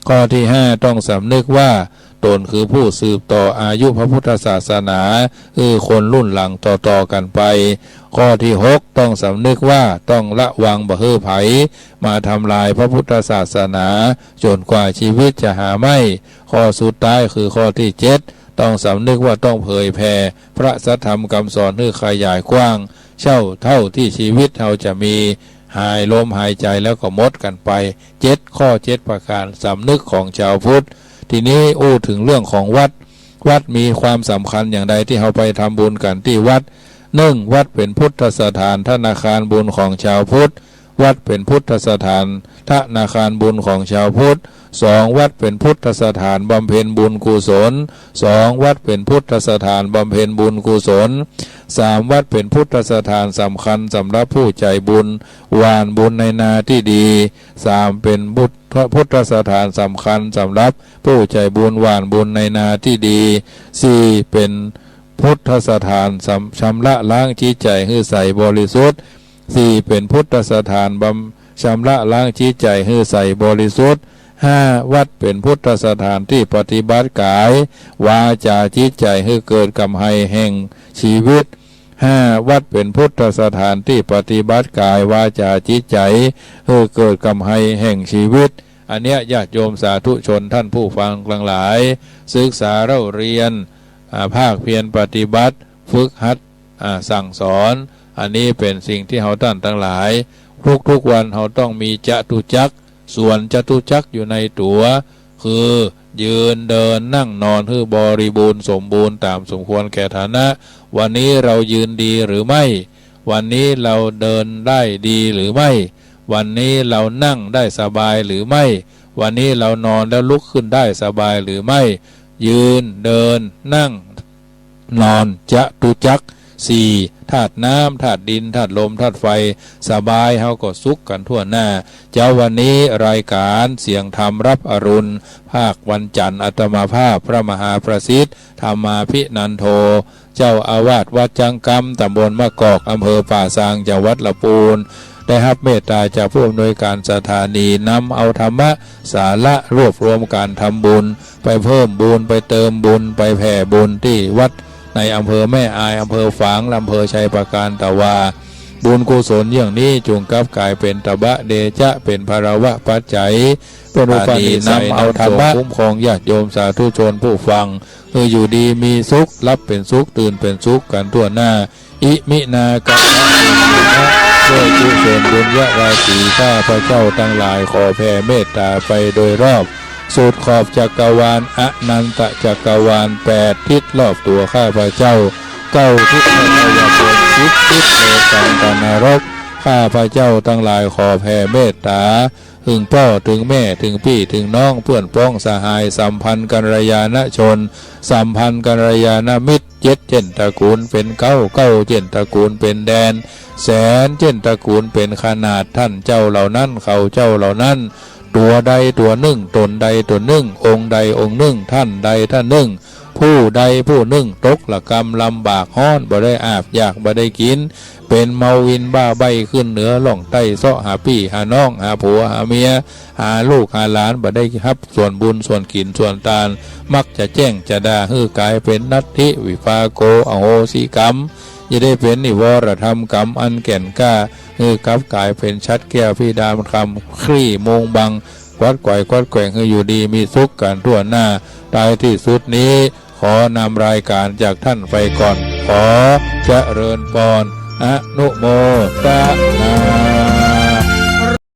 ข้อตี้ห้า ต้องสำนึกว่าต๋นคือผู้สืบต่ออายุพระพุทธศาสนา หื้อคนรุ่นหลังต่อๆ กั๋นไป ข้อตี้หก ต้องสำนึกว่าต้องระวังบ่หื้อใผมาทำลายพระพุทธศาสนาจ๋นกว่าจีวิตจะหาไม่ ข้อสุดท้ายคือข้อตี้เจ็ด ต้องสำนึกว่าต้องเผยแผ่พระสัทธรรมกำสอนหื้อขยายกว้าง เช่าเท่าตี้จีวิตเฮาจะมี หายลมหายใจ๋แล้วก็หมดกั๋นไป เจ็ดข้อเจ็ดประก๋าน สำนึกของจาวพุทธ ทีนี้อู้เถิงเรื่องของวัด วัดมีความสำคัญอย่างใดตี้เฮาไปทำบุญกั๋นตี้วัด นึ่ง วัดเป๋นพุทธสถาน ธนาคารบุญของจาวพุทธ วัดเป๋นพุทธสถาน ธนาคารบุญของจาวพุทธ สอง วัดเป๋นพุทธสถานบำเพ็ญบุญกุศล สอง วัดเป๋นพุทธสถานบำเพ็ญบุญกุศล สาม วัดเป๋นพุทธสถานสำคัญสำหรับผู้ใจ๋บุญ หว่านบุญในนาตี้ดี สาม เป๋นพุทธ พุทธสถานสำคัญสำหรับผู้ใจ๋บุญหว่านบุญในนาตี้ดี สี่ เป๋นพุทธสถานสำ ชำระล้างจิตใจ๋หื้อใสบริสุทธิ์ สี่ เป๋นพุทธสถานบำ ชำระล้างจิตใจ๋หื้อใสบริสุทธิ์ ห้า วัดเป๋นพุทธสถานตี้ปฏิบัติก๋าย วาจ๋า จิตใจ๋หื้อเกิดก๋ำไฮแห่งจีวิต ห้า วัดเป๋นพุทธสถานตี้ปฏิบัติก๋าย วาจ๋า จิตใจ๋หื้อเกิดก๋ำไฮแห่งจีวิต อันเนี้ยญาติโยมสาธุชนต้านผู้ฟังตังหลาย ศึกษาเล่าเรียน อ่า ภาคเพียรปฏิบัติ ฝึกหัด อ่า สั่งสอน อันนี้เป๋นสิ่งตี้เฮาต้านตังหลาย ทุกๆ วันเฮาต้องมีจตุจักร สวนจตุจักรอยู่ในตั๋ว คือยืนเดินนั่งนอนหื้อบริบูรณ์สมบูรณ์ต๋ามสมควรแก่ฐานะ วันนี้เรายืนดีหรือไม่ วันนี้เราเดินได้ดีหรือไม่ วันนี้เรานั่งได้สบายหรือไม่ วันนี้เรานอนแล้วลุกขึ้นได้สบายหรือไม่ ยืน เดิน นั่ง นอน จตุจักรสี่ ธาตุน้ำ ธาตุดิน ธาตุลม ธาตุไฟ สบาย เฮาก็สุขกั๋นทั่วหน้า เจ๊าวันนี้รายก๋านเสียงธรรมฮับอรุณ ภาควันจั๋นทร์ อาตมาภาพพระมหาประสิทธิ์ ธรรมาภินันโท เจ้าอาวาสวัดจังกำ ตำบลมะกอก อำเภอป่าซาง จังหวัดละปูน ได้ฮับเมตต๋าจากผู้อำนวยก๋านสถานี นำเอาธรรมะสาระรวบรวมก๋านทำบุญ ไปเพิ่มบุญ ไปเติมบุญ ไปแผ่บุญตี้วัดในอำเภอแม่อาย อำเภอฝาง และอำเภอชัยปราการ ตะวา บุญกุศลอย่างนี้จุ่งกลับก๋ายเป๋นตบะเดชะ เป๋นพลวปัจจัย เป๋นอุปนิสัยนำเอาธรรมะ นำส่งคุ้มครองญาติโยมสาธุชนผู้ฟัง หื้ออยู่ดีมีสุข หลับเป๋นสุข ตื่นเป๋นสุขกั๋นทั่วหน้า อิมินา กัมมะ เดชะ ด้วยกุศลบุญญาราศี ข้าพเจ้าตังหลายขอแผ่เมตต๋าไปโดยรอบ สุดขอบจักรวาล อนันตจักรวาลแปดทิศรอบตั๋วข้าพเจ้า เก้าทิศพยมพรหม สิบทิศโลกังคณรก ข้าพเจ้าตังหลายขอแผ่เมตต๋า เถิงป้อเถิงแม่เถิงปี้เถิงน้อง เปื้อนป๊องสหาย สัมพันธ์กัลยาณชน สัมพันธ์กัลยาณมิตร เจ็ดเจ้นตระกู๋นเป๋นเก๊า เก้าเจ้นตระกู๋นเป๋นแดน แสนเจ้นตระกู๋นเป๋นขนาด ต้านเจ้าเหล่านั้น เขาเจ้าเหล่านั้น ตั๋วใดตั๋วนึ่ง ต๋นใดต๋นนึ่ง องค์ใดองค์นึ่ง ต้านใดต้านนึ่ง ผู้ใดผู้นึ่ง ตกระกำลำบากฮ้อน บ่ได้อาบ อยากบ่ได้กิ๋น เป๋นเมาวินบ้าใบ้ ขึ้นเหนือล่องใต้ เซาะหาปี้หาน้อง หาผัวหาเมีย หาลูกหาหลาน บ่ได้ฮับส่วนบุญส่วนกิ๋นส่วนตาน มักจะแจ้งจะด่าหื้อกายเป๋นนัตถิวิปาโก อโหสิกรรม จะได้เป๋นนิวรธรรมกรรมอันแก่นกล้า หื้อกลับกายเป๋นฉัตรแก้วพิดามคำ คลี่มุงบัง ขวัดไขว่ขวัดแขว่ง หื้ออยู่ดีมีสุขกั๋นทั่วหน้า ท้ายตี้สุดนี้ ขอนำรายก๋านจากต้านไปก่อน ขอเจริญปอน อนุโมทนา